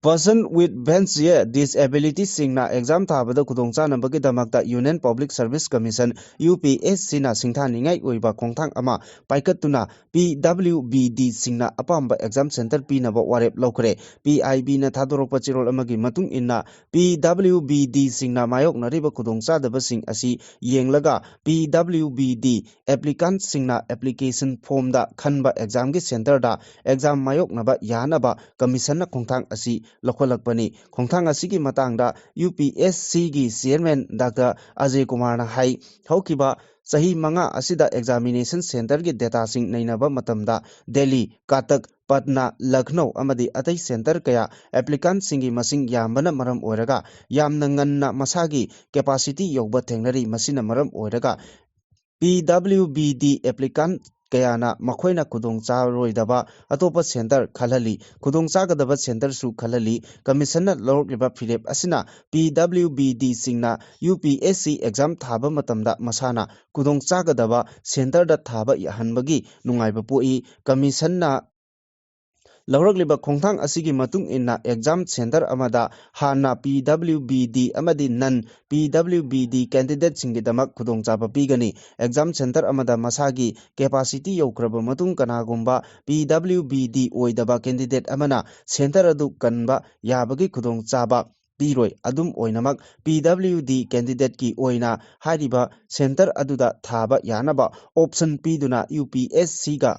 Person with bench disability ꯁꯤꯡꯅ exam ꯊꯥꯕꯗ ꯈꯨꯗꯣꯡꯆꯥꯅꯕꯒꯤꯗꯃꯛꯇ Union Public Service Commission, UPSC ꯅ ꯁꯤꯡꯊꯥꯅꯤꯡꯉꯥꯏ ꯑꯣꯏꯕ ꯈꯣꯡꯊꯥꯡ ꯑꯃ ꯄꯥꯏꯈꯠꯇꯨꯅ PWBD ꯁꯤꯡꯅ ꯑꯄꯥꯝꯕ exam center ꯄꯤꯅꯕ ꯋꯥꯔꯦꯞ ꯂꯧꯈ꯭ꯔꯦ꯫ PIB ꯅ ꯊꯥꯗꯣꯔꯛꯄ ꯆꯦꯔꯣꯜ ꯑꯃꯒꯤ ꯃꯇꯨꯡ ꯏꯟꯅ, PWBD ꯁꯤꯡꯅ ꯃꯥꯌꯣꯛꯅꯔꯤꯕ ꯈꯨꯗꯣꯡꯆꯥꯗꯕꯁꯤꯡ ꯑꯁꯤ ꯌꯦꯡꯂꯒ, PWBD applicant ꯁꯤꯡꯅ application form ꯗ ꯈꯟꯕ exam ꯒꯤ center ꯗ exam ꯃꯥꯌꯣꯛꯅꯕ ꯌꯥꯅꯕ commission ꯅ ꯈꯣꯡꯊꯥꯡ ꯑꯁꯤ ꯂꯧꯈꯠꯂꯛꯄꯅꯤ꯫ ꯈꯣꯡꯊꯥꯡ ꯑꯁꯤꯒꯤ ꯃꯇꯥꯡꯗ UPSC ꯒꯤ Chairman Doctor ꯑꯖꯌ ꯀꯨꯃꯥꯔꯅ ꯍꯥꯏ, ꯍꯧꯈꯤꯕ ꯆꯍꯤ ꯃꯉꯥ ꯑꯁꯤꯗ examination center ꯒꯤ data ꯁꯤꯡ ꯅꯩꯅꯕ ꯃꯇꯝꯗ ꯗꯦꯜꯂꯤ, ꯀꯇꯛ, ꯄꯠꯅꯥ, ꯂꯈꯅꯧ ꯑꯃꯗꯤ ꯑꯇꯩ center ꯀꯌꯥ applicant ꯁꯤꯡꯒꯤ ꯃꯁꯤꯡ ꯌꯥꯝꯕꯅ ꯃꯔꯝ ꯑꯣꯏꯔꯒ ꯌꯥꯝꯅ ꯉꯟꯅ ꯃꯁꯥꯒꯤ capacity ꯌꯧꯕ ꯊꯦꯡꯅꯔꯤ꯫ ꯃꯁꯤꯅ ꯃꯔꯝ ꯑꯣꯏꯔꯒ PWBD applicant ꯀꯌꯥꯅ ꯃꯈꯣꯏꯅ ꯈꯨꯗꯣꯡ ꯆꯥꯔꯣꯏꯗꯕ ꯑꯇꯣꯞꯄ center ꯈꯜꯍꯜꯂꯤ꯫ ꯈꯨꯗꯣꯡ ꯆꯥꯒꯗꯕ center ꯁꯨ ꯈꯜꯍꯜꯂꯤ꯫ Commission ꯅ ꯂꯧꯔꯛꯂꯤꯕ ꯐꯤꯔꯦꯞ ꯑꯁꯤꯅ PWBD ꯁꯤꯡꯅ UPSC exam ꯊꯥꯕ ꯃꯇꯝꯗ ꯃꯁꯥꯅ ꯈꯨꯗꯣꯡ ꯆꯥꯒꯗꯕ center ꯗ ꯊꯥꯕ ꯌꯥꯍꯟꯕꯒꯤ ꯅꯨꯡꯉꯥꯏꯕ ꯄꯣꯛꯏ꯫ Commission ꯅ ꯂꯧꯔꯛꯂꯤꯕ ꯈꯣꯡꯊꯥꯡ ꯑꯁꯤꯒꯤ ꯃꯇꯨꯡ ꯏꯟꯅ exam center ꯑꯃꯗ ꯍꯥꯟꯅ PWBD ꯑꯃꯗꯤ non PWBD candidate ꯁꯤꯡꯒꯤꯗꯃꯛ ꯈꯨꯗꯣꯡꯆꯥꯕ ꯄꯤꯒꯅꯤ꯫ Exam center ꯑꯃꯗ ꯃꯁꯥꯒꯤ capacity ꯌꯧꯈ꯭ꯔꯕ ꯃꯇꯨꯡ ꯀꯅꯥꯒꯨꯝꯕ PWBD ꯑꯣꯏꯗꯕ candidate ꯑꯃꯅ center ꯑꯗꯨ ꯀꯟꯕ ꯌꯥꯕꯒꯤ ꯈꯨꯗꯣꯡꯆꯥꯕ ꯄꯤꯔꯣꯏ꯫ ꯑꯗꯨꯝ ꯑꯣꯏꯅꯃꯛ, PWD candidate ꯀꯤ ꯑꯣꯏꯅ ꯍꯥꯏꯔꯤꯕ center ꯑꯗꯨꯗ ꯊꯥꯕ ꯌꯥꯅꯕ option ꯄꯤꯗꯨꯅ UPSC ꯒ,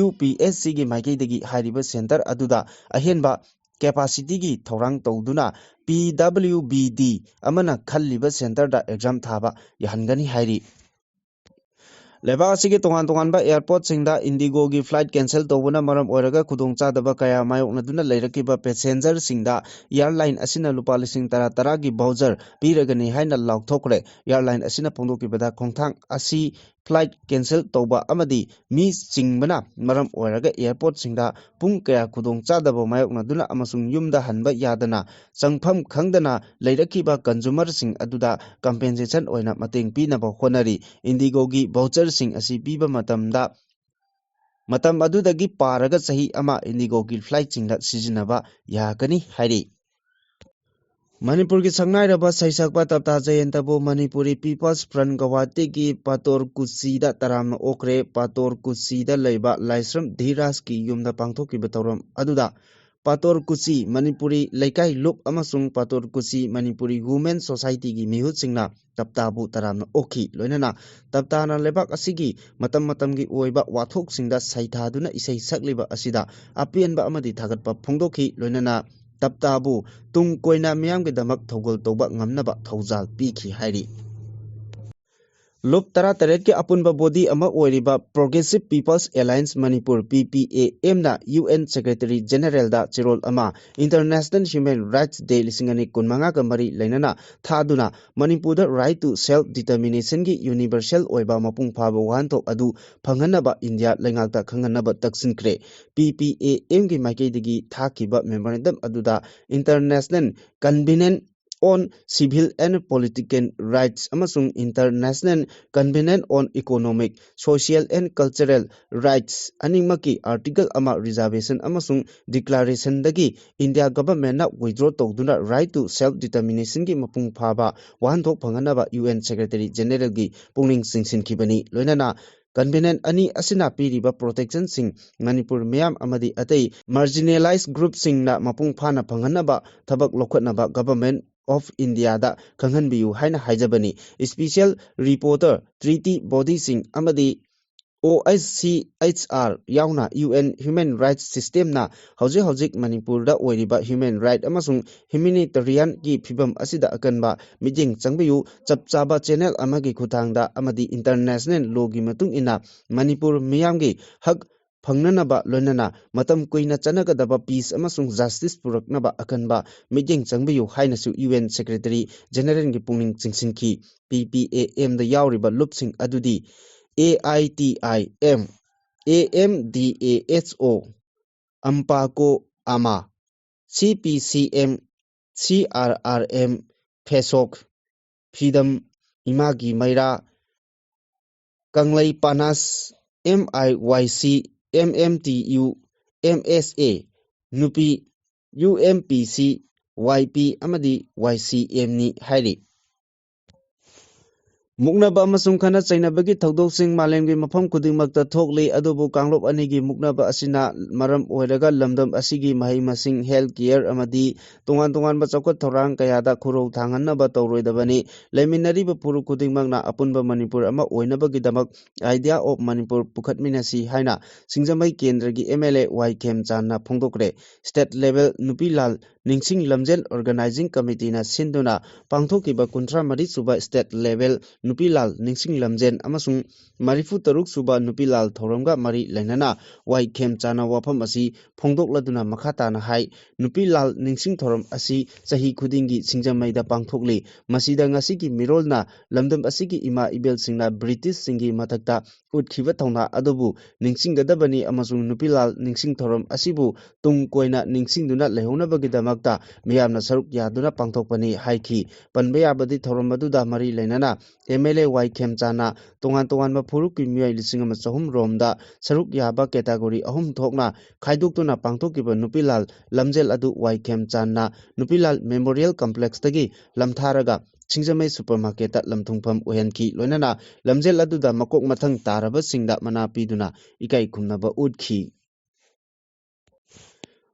UPSC ꯒꯤ ꯃꯥꯏꯀꯩꯗꯒꯤ ꯍꯥꯏꯔꯤꯕ center ꯑꯗꯨꯗ ꯑꯍꯦꯟꯕ capacity ꯒꯤ ꯊꯧꯔꯥꯡ ꯇꯧꯗꯨꯅ PWBD ꯑꯃꯅ ꯈꯜꯂꯤꯕ center ꯗ exam ꯊꯥꯕ ꯌꯥꯍꯟꯒꯅꯤ ꯍꯥꯏꯔꯤ꯫ ꯂꯩꯕꯥꯛ ꯑꯁꯤꯒꯤ ꯇꯣꯉꯥꯟ ꯇꯣꯉꯥꯟꯕ airportꯁꯤꯡꯗ IndiGoꯒꯤ flight cancel ꯇꯧꯕꯅ ꯃꯔꯝ ꯑꯣꯏꯔꯒ ꯈꯨꯗꯣꯡꯆꯥꯗꯕ ꯀꯌꯥ ꯃꯥꯌꯣꯛꯅꯗꯨꯅ ꯂꯩꯔꯛꯈꯤꯕ passengerꯁꯤꯡꯗ airline ꯑꯁꯤꯅ ꯂꯨꯄꯥ ꯂꯤꯁꯤꯡ ꯇꯔꯥ ꯇꯔꯥꯒꯤ voucher ꯄꯤꯔꯒꯅꯤ ꯍꯥꯏꯅ ꯂꯥꯎꯊꯣꯛꯈ꯭ꯔꯦ꯫ Airline ꯑꯁꯤꯅ ꯐꯣꯡꯗꯣꯛꯈꯤꯕꯗ, ꯈꯣꯡꯊꯥꯡ ꯑꯁꯤ flight cancel ꯇꯧꯕ ꯑꯃꯗꯤ ꯃꯤ ꯆꯤꯡꯕꯅ ꯃꯔꯝ ꯑꯣꯏꯔꯒ airportꯁꯤꯡꯗ ꯄꯨꯡ ꯀꯌꯥ ꯈꯨꯗꯣꯡꯆꯥꯗꯕ ꯃꯥꯌꯣꯛꯅꯗꯨꯅ ꯑꯃꯁꯨꯡ ꯌꯨꯝꯗ ꯍꯟꯕ ꯌꯥꯗꯅ ꯆꯪꯐꯝ ꯈꯪꯗꯅ ꯂꯩꯔꯛꯈꯤꯕ consumerꯁꯤꯡ ꯑꯗꯨꯗ compensation ꯑꯣꯏꯅ ꯃꯇꯦꯡ ꯄꯤꯅꯕ ꯍꯣꯠꯅꯔꯤ꯫ IndiGoꯒꯤ voucherꯁꯤꯡ ꯑꯁꯤ ꯄꯤꯕ ꯃꯇꯝꯗ, ꯃꯇꯝ ꯑꯗꯨꯗꯒꯤ ꯄꯥꯔꯒ ꯆꯍꯤ ꯑꯃ IndiGoꯒꯤ flightꯁꯤꯡꯗ ꯁꯤꯖꯤꯟꯅꯕ ꯌꯥꯒꯅꯤ ꯍꯥꯏꯔꯤ꯫ ꯃꯅꯤꯄꯨꯔꯒꯤ ꯁꯛꯅꯥꯏꯔꯕ ꯁꯩꯁꯛꯄ ꯇꯞꯇꯥ ꯖꯌꯟꯇꯕꯨ ꯃꯅꯤꯄꯨꯔꯤ People's Front ꯒꯧꯍꯥꯇꯤꯒꯤ ꯄꯥꯇꯣꯔ ꯀꯨꯆꯤꯗ ꯇꯔꯥꯝꯅ ꯑꯣꯛꯈ꯭ꯔꯦ꯫ ꯄꯥꯇꯣꯔ ꯀꯨꯆꯤꯗ ꯂꯩꯕ ꯂꯥꯏꯁ꯭ꯔꯝ ꯙꯤꯔꯥꯖꯀꯤ ꯌꯨꯝꯗ ꯄꯥꯡꯊꯣꯛꯈꯤꯕ ꯊꯧꯔꯝ ꯑꯗꯨꯗ ꯄꯥꯇꯣꯔ ꯀꯨꯆꯤ ꯃꯅꯤꯄꯨꯔꯤ ꯂꯩꯀꯥꯏ ꯂꯨꯞ ꯑꯃꯁꯨꯡ ꯄꯥꯇꯣꯔ ꯀꯨꯆꯤ ꯃꯅꯤꯄꯨꯔꯤ Women Societyꯒꯤ ꯃꯤꯍꯨꯠꯁꯤꯡꯅ ꯇꯞꯇꯥꯕꯨ ꯇꯔꯥꯝꯅ ꯑꯣꯛꯈꯤ꯫ ꯂꯣꯏꯅꯅ ꯇꯞꯇꯥꯅ ꯂꯩꯕꯥꯛ ꯑꯁꯤꯒꯤ ꯃꯇꯝ ꯃꯇꯝꯒꯤ ꯑꯣꯏꯕ ꯋꯥꯊꯣꯛꯁꯤꯡꯗ ꯁꯩꯊꯥꯗꯨꯅ ꯏꯁꯩ ꯁꯛꯂꯤꯕ ꯑꯁꯤꯗ ꯑꯄꯦꯟꯕ ꯑꯃꯗꯤ ꯊꯥꯒꯠꯄ ꯐꯣꯡꯗꯣꯛꯈꯤ꯫ ꯂꯣꯏꯅꯅ ꯇꯞꯇꯥꯕꯨ ꯇꯨꯡ ꯀꯣꯏꯅ ꯃꯤꯌꯥꯝꯒꯤꯗꯃꯛ ꯊꯧꯒꯜ ꯇꯧꯕ ꯉꯝꯅꯕ ꯊꯧꯖꯥꯜ ꯄꯤꯈꯤ ꯍꯥꯏꯔꯤ꯫ ꯂꯨꯞ ꯇꯔꯥꯇꯔꯦꯠꯀꯤ ꯑꯄꯨꯟꯕ body ꯑꯃ ꯑꯣꯏꯔꯤꯕ Progressive People's Alliance Manipur, PPAMꯅ UN Secretary Generalꯗ ꯆꯦꯔꯣꯜ ꯑꯃ International Human Rights Day ꯂꯤꯁꯤꯡ ꯑꯅꯤ ꯀꯨꯟꯃꯉꯥꯒ ꯃꯔꯤ ꯂꯩꯅꯅ ꯊꯥꯗꯨꯅ ꯃꯅꯤꯄꯨꯔꯗ right to self determinationꯒꯤ universal ꯑꯣꯏꯕ ꯃꯄꯨꯡ ꯐꯥꯕ ꯋꯥꯍꯟꯊꯣꯛ ꯑꯗꯨ ꯐꯪꯍꯟꯅꯕ ꯏꯟꯗꯤꯌꯥ ꯂꯩꯉꯥꯛꯇ ꯈꯪꯍꯟꯅꯕ ꯇꯛꯁꯤꯟꯈ꯭ꯔꯦ꯫ PPAMꯒꯤ ꯃꯥꯏꯀꯩꯗꯒꯤ ꯊꯥꯈꯤꯕ memorandum ꯑꯗꯨꯗ International Covenant on Civil and Political Rights ꯑꯃꯁꯨꯡ International Covenant on Economic, Social and Cultural Rights ꯑꯅꯤꯃꯛꯀꯤ article ꯑꯃ reservation ꯑꯃꯁꯨꯡ declarationꯗꯒꯤ ꯏꯟꯗꯤꯌꯥ governmentꯅ withdraw ꯇꯧꯗꯨꯅ right to self determinationꯒꯤ ꯃꯄꯨꯡ ꯐꯥꯕ ꯋꯥꯍꯟꯊꯣꯛ ꯐꯪꯍꯟꯅꯕ UN Secretary Generalꯒꯤ ꯄꯨꯛꯅꯤꯡ ꯆꯤꯡꯁꯤꯟꯈꯤꯕꯅꯤ꯫ ꯂꯣꯏꯅꯅ covenant ꯑꯅꯤ ꯑꯁꯤꯅ ꯄꯤꯔꯤꯕ protectionꯁꯤꯡ ꯃꯅꯤꯄꯨꯔ ꯃꯤꯌꯥꯝ ꯑꯃꯗꯤ ꯑꯇꯩ marginalized groupꯁꯤꯡꯅ ꯃꯄꯨꯡ ꯐꯥꯅ ꯐꯪꯍꯟꯅꯕ ꯊꯕꯛ ꯂꯧꯈꯠꯅꯕ Government of Indiaꯗ ꯈꯪꯍꯟꯕꯤꯌꯨ ꯍꯥꯏꯅ ꯍꯥꯏꯖꯕꯅꯤ꯫ Special reporter, treaty bodyꯁꯤꯡ ꯑꯃꯗꯤ O H C H R ꯌꯥꯎꯅ U N Human Rights Systemꯅ ꯍꯧꯖꯤꯛ ꯍꯧꯖꯤꯛ ꯃꯅꯤꯄꯨꯔꯗ ꯑꯣꯏꯔꯤꯕ human right ꯑꯃꯁꯨꯡ humanitarianꯒꯤ ꯐꯤꯕꯝ ꯑꯁꯤꯗ ꯑꯀꯟꯕ ꯃꯤꯠꯌꯦꯡ ꯆꯪꯕꯤꯌꯨ꯫ ꯆꯞ ꯆꯥꯕ channel ꯑꯃꯒꯤ ꯈꯨꯠꯊꯥꯡꯗ ꯑꯃꯗꯤ international lawꯒꯤ ꯃꯇꯨꯡ ꯏꯟꯅ ꯃꯅꯤꯄꯨꯔ ꯃꯤꯌꯥꯝꯒꯤ ꯍꯛ ꯐꯪꯅꯅꯕ, ꯂꯣꯏꯅꯅ ꯃꯇꯝ ꯀꯨꯏꯅ ꯆꯠꯅꯒꯗꯕ peace ꯑꯃꯁꯨꯡ justice ꯄꯨꯔꯛꯅꯕ ꯑꯀꯟꯕ ꯃꯤꯠꯌꯦꯡ ꯆꯪꯕꯤꯌꯨ ꯍꯥꯏꯅꯁꯨ U N Secretary Generalꯒꯤ ꯄꯨꯛꯅꯤꯡ ꯆꯤꯡꯁꯤꯟꯈꯤ꯫ P P A Mꯗ ꯌꯥꯎꯔꯤꯕ ꯂꯨꯞꯁꯤꯡ ꯑꯗꯨꯗꯤ A I T I M, A M D A H O, Ampako Ama, C P C M, C R R M, FASOK, Freedom, ꯏꯃꯥꯒꯤ ꯃꯩꯔꯥ, ꯀꯪꯂꯩ ꯄꯥꯅꯥꯁ, M I Y C, M M T U, M S A, ꯅꯨꯄꯤ, U M P C, Y P ꯑꯃꯗꯤ Y C Mꯅꯤ ꯍꯥꯏꯔꯤ꯫ ꯃꯨꯛꯅꯕ ꯑꯃꯁꯨꯡ ꯈꯠꯅ ꯆꯩꯅꯕꯒꯤ ꯊꯧꯗꯣꯛꯁꯤꯡ ꯃꯥꯂꯦꯝꯒꯤ ꯃꯐꯝ ꯈꯨꯗꯤꯡꯃꯛꯇ ꯊꯣꯛꯂꯤ, ꯑꯗꯨꯕꯨ ꯀꯥꯡꯂꯨꯞ ꯑꯅꯤꯒꯤ ꯃꯨꯛꯅꯕ ꯑꯁꯤꯅ ꯃꯔꯝ ꯑꯣꯏꯔꯒ ꯂꯝꯗꯝ ꯑꯁꯤꯒꯤ ꯃꯍꯩ ꯃꯁꯤꯡ, health care ꯑꯃꯗꯤ ꯇꯣꯉꯥꯟ ꯇꯣꯉꯥꯟꯕ ꯆꯥꯎꯈꯠ ꯊꯧꯔꯥꯡ ꯀꯌꯥꯗ ꯈꯨꯔꯧ ꯊꯥꯡꯍꯟꯅꯕ ꯇꯧꯔꯣꯏꯗꯕꯅꯤ꯫ ꯂꯩꯃꯤꯟꯅꯔꯤꯕ ꯐꯨꯔꯨꯞ ꯈꯨꯗꯤꯡꯃꯛꯅ ꯑꯄꯨꯟꯕ ꯃꯅꯤꯄꯨꯔ ꯑꯃ ꯑꯣꯏꯅꯕꯒꯤꯗꯃꯛ Idea of Manipur ꯄꯨꯈꯠꯃꯤꯟꯅꯁꯤ ꯍꯥꯏꯅ ꯁꯤꯡꯖꯃꯩ ꯀꯦꯟꯗ꯭ꯔꯒꯤ M L A Y ꯈꯦꯝꯆꯥꯟꯅ ꯐꯣꯡꯗꯣꯛꯈ꯭ꯔꯦ꯫ State level ꯅꯨꯄꯤ ꯂꯥꯜ ꯅꯤꯡꯁꯤꯡ ꯂꯝꯖꯦꯜ organizing committeeꯅ ꯁꯤꯟꯗꯨꯅ ꯄꯥꯡꯊꯣꯛꯈꯤꯕ ꯀꯨꯟꯊ꯭ꯔꯥ ꯃꯔꯤ ꯁꯨꯕ state level ꯅꯨꯄꯤ ꯂꯥꯜ ꯅꯤꯡꯁꯤꯡ ꯂꯝꯖꯦꯜ ꯑꯃꯁꯨꯡ ꯃꯔꯤꯐꯨ ꯇꯔꯨꯛ ꯁꯨꯕ ꯅꯨꯄꯤ ꯂꯥꯜ ꯊꯧꯔꯝꯒ ꯃꯔꯤ ꯂꯩꯅꯅ ꯋꯥꯏ ꯈꯦꯝꯆꯥꯟꯅ ꯋꯥꯐꯝ ꯑꯁꯤ ꯐꯣꯡꯗꯣꯛꯂꯗꯨꯅ ꯃꯈꯥ ꯇꯥꯅ ꯍꯥꯏ, ꯅꯨꯄꯤ ꯂꯥꯜ ꯅꯤꯡꯁꯤꯡ ꯊꯧꯔꯝ ꯑꯁꯤ ꯆꯍꯤ ꯈꯨꯗꯤꯡꯒꯤ ꯁꯤꯡꯖꯃꯩꯗ ꯄꯥꯡꯊꯣꯛꯂꯤ꯫ ꯃꯁꯤꯗ ꯉꯁꯤꯒꯤ ꯃꯤꯔꯣꯜꯅ ꯂꯝꯗꯝ ꯑꯁꯤꯒꯤ ꯏꯃꯥ ꯏꯕꯦꯜꯁꯤꯡꯅ ꯕ꯭ꯔꯤꯇꯤꯁꯁꯤꯡꯒꯤ ꯃꯊꯛꯇ ꯎꯠꯈꯤꯕ ꯊꯧꯅꯥ ꯑꯗꯨꯕꯨ ꯅꯤꯡꯁꯤꯡꯒꯗꯕꯅꯤ ꯑꯃꯁꯨꯡ ꯅꯨꯄꯤ ꯂꯥꯜ ꯅꯤꯡꯁꯤꯡ ꯊꯧꯔꯝ ꯑꯁꯤꯕꯨ ꯇꯨꯡ ꯀꯣꯏꯅ ꯅꯤꯡꯁꯤꯡꯗꯨꯅ ꯂꯩꯍꯧꯅꯕꯒꯤꯗꯃꯛꯇ ꯃꯤꯌꯥꯝꯅ ꯁꯔꯨꯛ ꯌꯥꯗꯨꯅ ꯄꯥꯡꯊꯣꯛꯄꯅꯤ ꯍꯥꯏꯈꯤ꯫ ꯄꯟꯕ ꯌꯥꯕꯗꯤ ꯊꯧꯔꯝ ꯑꯗꯨꯗ ꯃꯔꯤ ꯂꯩꯅꯅ M L A ꯋꯥꯏ ꯈꯦꯝꯆꯥꯟꯅ ꯇꯣꯉꯥꯟ ꯇꯣꯉꯥꯟꯕ ꯐꯨꯔꯨꯞꯀꯤ ꯃꯤꯑꯣꯏ ꯂꯤꯁꯤꯡ ꯑꯃ ꯆꯍꯨꯝ ꯔꯣꯝꯗ ꯁꯔꯨꯛ ꯌꯥꯕ category ꯑꯍꯨꯝ ꯊꯣꯛꯅ ꯈꯥꯏꯗꯣꯛꯇꯨꯅ ꯄꯥꯡꯊꯣꯛꯈꯤꯕ ꯅꯨꯄꯤ ꯂꯥꯜ ꯂꯝꯖꯦꯜ ꯑꯗꯨ ꯋꯥꯏ ꯈꯦꯝꯆꯥꯟꯅ ꯅꯨꯄꯤ ꯂꯥꯜ Memorial Complexꯇꯒꯤ ꯂꯝꯊꯥꯔꯒ ꯁꯤꯡꯖꯃꯩ supermarketꯇ ꯂꯝꯊꯨꯡꯐꯝ ꯑꯣꯏꯍꯟꯈꯤ꯫ ꯂꯣꯏꯅꯅ ꯂꯝꯖꯦꯜ ꯑꯗꯨꯗ ꯃꯀꯣꯛ ꯃꯊꯪ ꯇꯥꯔꯕꯁꯤꯡꯗ ꯃꯅꯥ ꯄꯤꯗꯨꯅ ꯏꯀꯥꯏ ꯈꯨꯝꯅꯕ ꯎꯠꯈꯤ꯫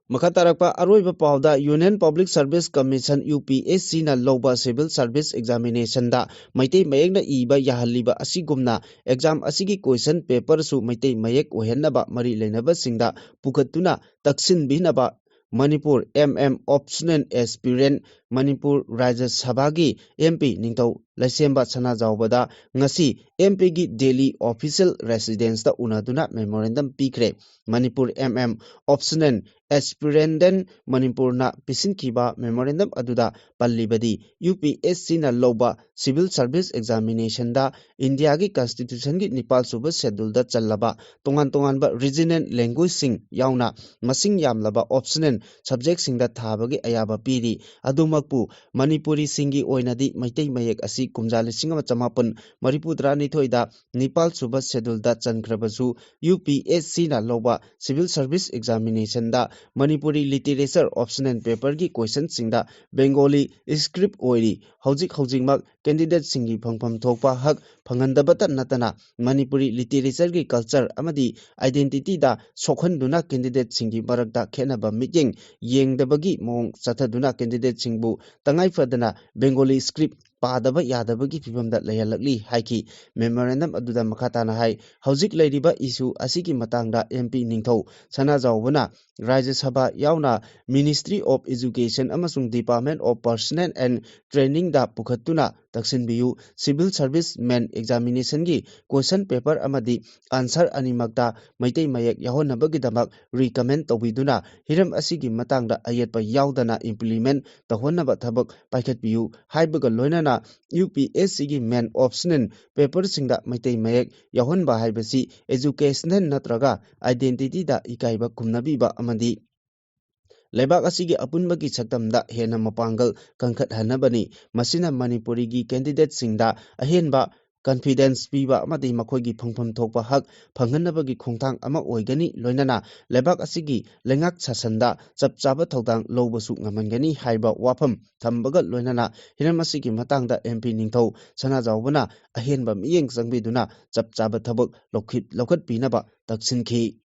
ꯃꯈꯥ ꯇꯥꯔꯛꯄ ꯑꯔꯣꯏꯕ ꯄꯥꯎꯗ, Union Public Service Commission, UPSC ꯅ ꯂꯧꯕ Civil Service Examination ꯗ ꯃꯩꯇꯩ ꯃꯌꯦꯛꯅ ꯏꯕ ꯌꯥꯍꯜꯂꯤꯕ ꯑꯁꯤꯒꯨꯝꯅ exam ꯑꯁꯤꯒꯤ question paper ꯁꯨ ꯃꯩꯇꯩ ꯃꯌꯦꯛ ꯑꯣꯏꯍꯟꯅꯕ ꯃꯔꯤ ꯂꯩꯅꯕꯁꯤꯡꯗ ꯄꯨꯈꯠꯇꯨꯅ ꯇꯛꯁꯤꯟꯕꯤꯅꯕ Manipur M M optional aspirant, Manipur ꯔꯥꯖ꯭ꯌ ꯁꯚꯥꯒꯤ MP ꯅꯤꯡꯊꯧ ꯂꯩꯁꯦꯝꯕ ꯁꯅꯥꯖꯥꯎꯕꯗ ꯉꯁꯤ MP ꯒꯤ Delhi official residence ꯇ ꯎꯅꯗꯨꯅ memorandum ꯄꯤꯈ꯭ꯔꯦ꯫ Manipur M M optional aspirant ꯗ ꯃꯅꯤꯄꯨꯔꯅ ꯄꯤꯁꯤꯟꯈꯤꯕ memorandum ꯑꯗꯨꯗ ꯄꯜꯂꯤꯕꯗꯤ, UPSC ꯅ ꯂꯧꯕ Civil Service Examination ꯗ ꯏꯟꯗꯤꯌꯥꯒꯤ Constitution ꯒꯤ ꯅꯤꯄꯥꯜ ꯁꯨꯕ schedule ꯗ ꯆꯜꯂꯕ ꯇꯣꯉꯥꯟ ꯇꯣꯉꯥꯟꯕ regional language ꯁꯤꯡ ꯌꯥꯎꯅ ꯃꯁꯤꯡ ꯌꯥꯝꯂꯕ optional subject ꯁꯤꯡꯗ ꯊꯥꯕꯒꯤ ꯑꯌꯥꯕ ꯄꯤꯔꯤ꯫ ꯑꯗꯨꯃꯛꯄꯨ ꯃꯅꯤꯄꯨꯔꯤꯁꯤꯡꯒꯤ ꯑꯣꯏꯅꯗꯤ ꯃꯩꯇꯩ ꯃꯌꯦꯛ ꯑꯁꯤ ꯀꯨꯝꯖꯥ ꯂꯤꯁꯤꯡ ꯑꯃ ꯆꯃꯥꯄꯟ ꯃꯔꯤꯐꯨ ꯇꯔꯥꯅꯤꯊꯣꯏꯗ ꯅꯤꯄꯥꯜ ꯁꯨꯕ schedule ꯗ ꯆꯟꯈ꯭ꯔꯕꯁꯨ, UPSC ꯅ ꯂꯧꯕ Civil Service Examination ꯗ ꯃꯅꯤꯄꯨꯔꯤ literature optional paper ꯒꯤ question ꯁꯤꯡꯗ Bengali script ꯑꯣꯏꯔꯤ꯫ ꯍꯧꯖꯤꯛ ꯍꯧꯖꯤꯛꯃꯛ candidate ꯁꯤꯡꯒꯤ ꯐꯪꯐꯝ ꯊꯣꯛꯄ ꯍꯛ ꯐꯪꯍꯟꯗꯕꯇ ꯅꯠꯇꯅ, ꯃꯅꯤꯄꯨꯔꯤ literature ꯒꯤ culture ꯑꯃꯗꯤ identity ꯗ ꯁꯣꯛꯍꯟꯗꯨꯅ candidate ꯁꯤꯡꯒꯤ ꯃꯔꯛꯇ ꯈꯦꯠꯅꯕ ꯃꯤꯠꯌꯦꯡ ꯌꯦꯡꯗꯕꯒꯤ ꯃꯑꯣꯡ ꯆꯠꯊꯗꯨꯅ candidate ꯁꯤꯡꯕꯨ ꯇꯉꯥꯏ ꯐꯗꯅ Bengali script ꯄꯥꯗꯕ ꯌꯥꯗꯕꯒꯤ ꯐꯤꯚꯝꯗ ꯂꯩꯍꯜꯂꯛꯂꯤ ꯍꯥꯏꯈꯤ꯫ Memorandum ꯑꯗꯨꯗ ꯃꯈꯥ ꯇꯥꯅ ꯍꯥꯏ, ꯍꯧꯖꯤꯛ ꯂꯩꯔꯤꯕ issue ꯑꯁꯤꯒꯤ ꯃꯇꯥꯡꯗ MP ꯅꯤꯡꯊꯧ ꯁꯅꯥꯖꯥꯎꯕꯅ ꯔꯥꯖ꯭ꯌ ꯁꯚꯥ ꯌꯥꯎꯅ Ministry of Education ꯑꯃꯁꯨꯡ Department of Personnel and Training the ꯄꯨꯈꯠꯇꯨꯅ ꯇꯛꯁꯤꯟꯕꯤꯌꯨ꯫ Civil Service Men Examination ꯒꯤ question paper ꯑꯃꯗꯤ answer ꯑꯅꯤꯃꯛꯇ ꯃꯩꯇꯩ ꯃꯌꯦꯛ ꯌꯥꯎꯍꯟꯅꯕꯒꯤꯗꯃꯛ recommend ꯇꯧꯕꯤꯗꯨꯅ ꯍꯤꯔꯝ ꯑꯁꯤꯒꯤ ꯃꯇꯥꯡꯗ ꯑꯌꯦꯠꯄ ꯌꯥꯎꯗꯅ implement ꯇꯧꯍꯟꯅꯕ ꯊꯕꯛ ꯄꯥꯏꯈꯠꯄꯤꯌꯨ ꯍꯥꯏꯕꯒ ꯂꯣꯏꯅꯅ UPSC ꯒꯤ Men optional paper ꯁꯤꯡꯗ ꯃꯩꯇꯩ ꯃꯌꯦꯛ ꯌꯥꯎꯍꯟꯕ ꯍꯥꯏꯕꯁꯤ educational ꯅꯠꯇ꯭ꯔꯒ identity ꯗ ꯏꯀꯥꯏꯕ ꯈꯨꯝꯅꯕꯤꯕ ꯑꯃꯗꯤ ꯂꯩꯕꯥꯛ ꯑꯁꯤꯒꯤ ꯑꯄꯨꯟꯕꯒꯤ ꯁꯛꯇꯝꯗ ꯍꯦꯟꯅ ꯃꯄꯥꯡꯒꯜ ꯀꯟꯈꯠꯍꯟꯅꯕꯅꯤ꯫ ꯃꯁꯤꯅ ꯃꯅꯤꯄꯨꯔꯤꯒꯤ candidate ꯁꯤꯡꯗ ꯑꯍꯦꯟꯕ confidence ꯄꯤꯕ ꯑꯃꯗꯤ ꯃꯈꯣꯏꯒꯤ ꯐꯪꯐꯝ ꯊꯣꯛꯄ ꯍꯛ ꯐꯪꯍꯟꯅꯕꯒꯤ ꯈꯣꯡꯊꯥꯡ ꯑꯃ ꯑꯣꯏꯒꯅꯤ, ꯂꯣꯏꯅꯅ ꯂꯩꯕꯥꯛ ꯑꯁꯤꯒꯤ ꯂꯩꯉꯥꯛ ꯁꯥꯁꯟꯗ ꯆꯞ ꯆꯥꯕ ꯊꯧꯗꯥꯡ ꯂꯧꯕꯁꯨ ꯉꯝꯍꯟꯒꯅꯤ ꯍꯥꯏꯕ ꯋꯥꯐꯝ ꯊꯝꯕꯒ ꯂꯣꯏꯅꯅ ꯍꯤꯔꯝ ꯑꯁꯤꯒꯤ ꯃꯇꯥꯡꯗ MP ꯅꯤꯡꯊꯧ ꯁꯅꯥꯖꯥꯎꯕꯅ ꯑꯍꯦꯟꯕ ꯃꯤꯠꯌꯦꯡ ꯆꯪꯕꯤꯗꯨꯅ ꯆꯞ ꯆꯥꯕ ꯊꯕꯛ ꯂꯧꯈꯤꯠ-, ꯂꯧꯈꯠꯄꯤꯅꯕ ꯇꯛꯁꯤꯟꯈꯤ꯫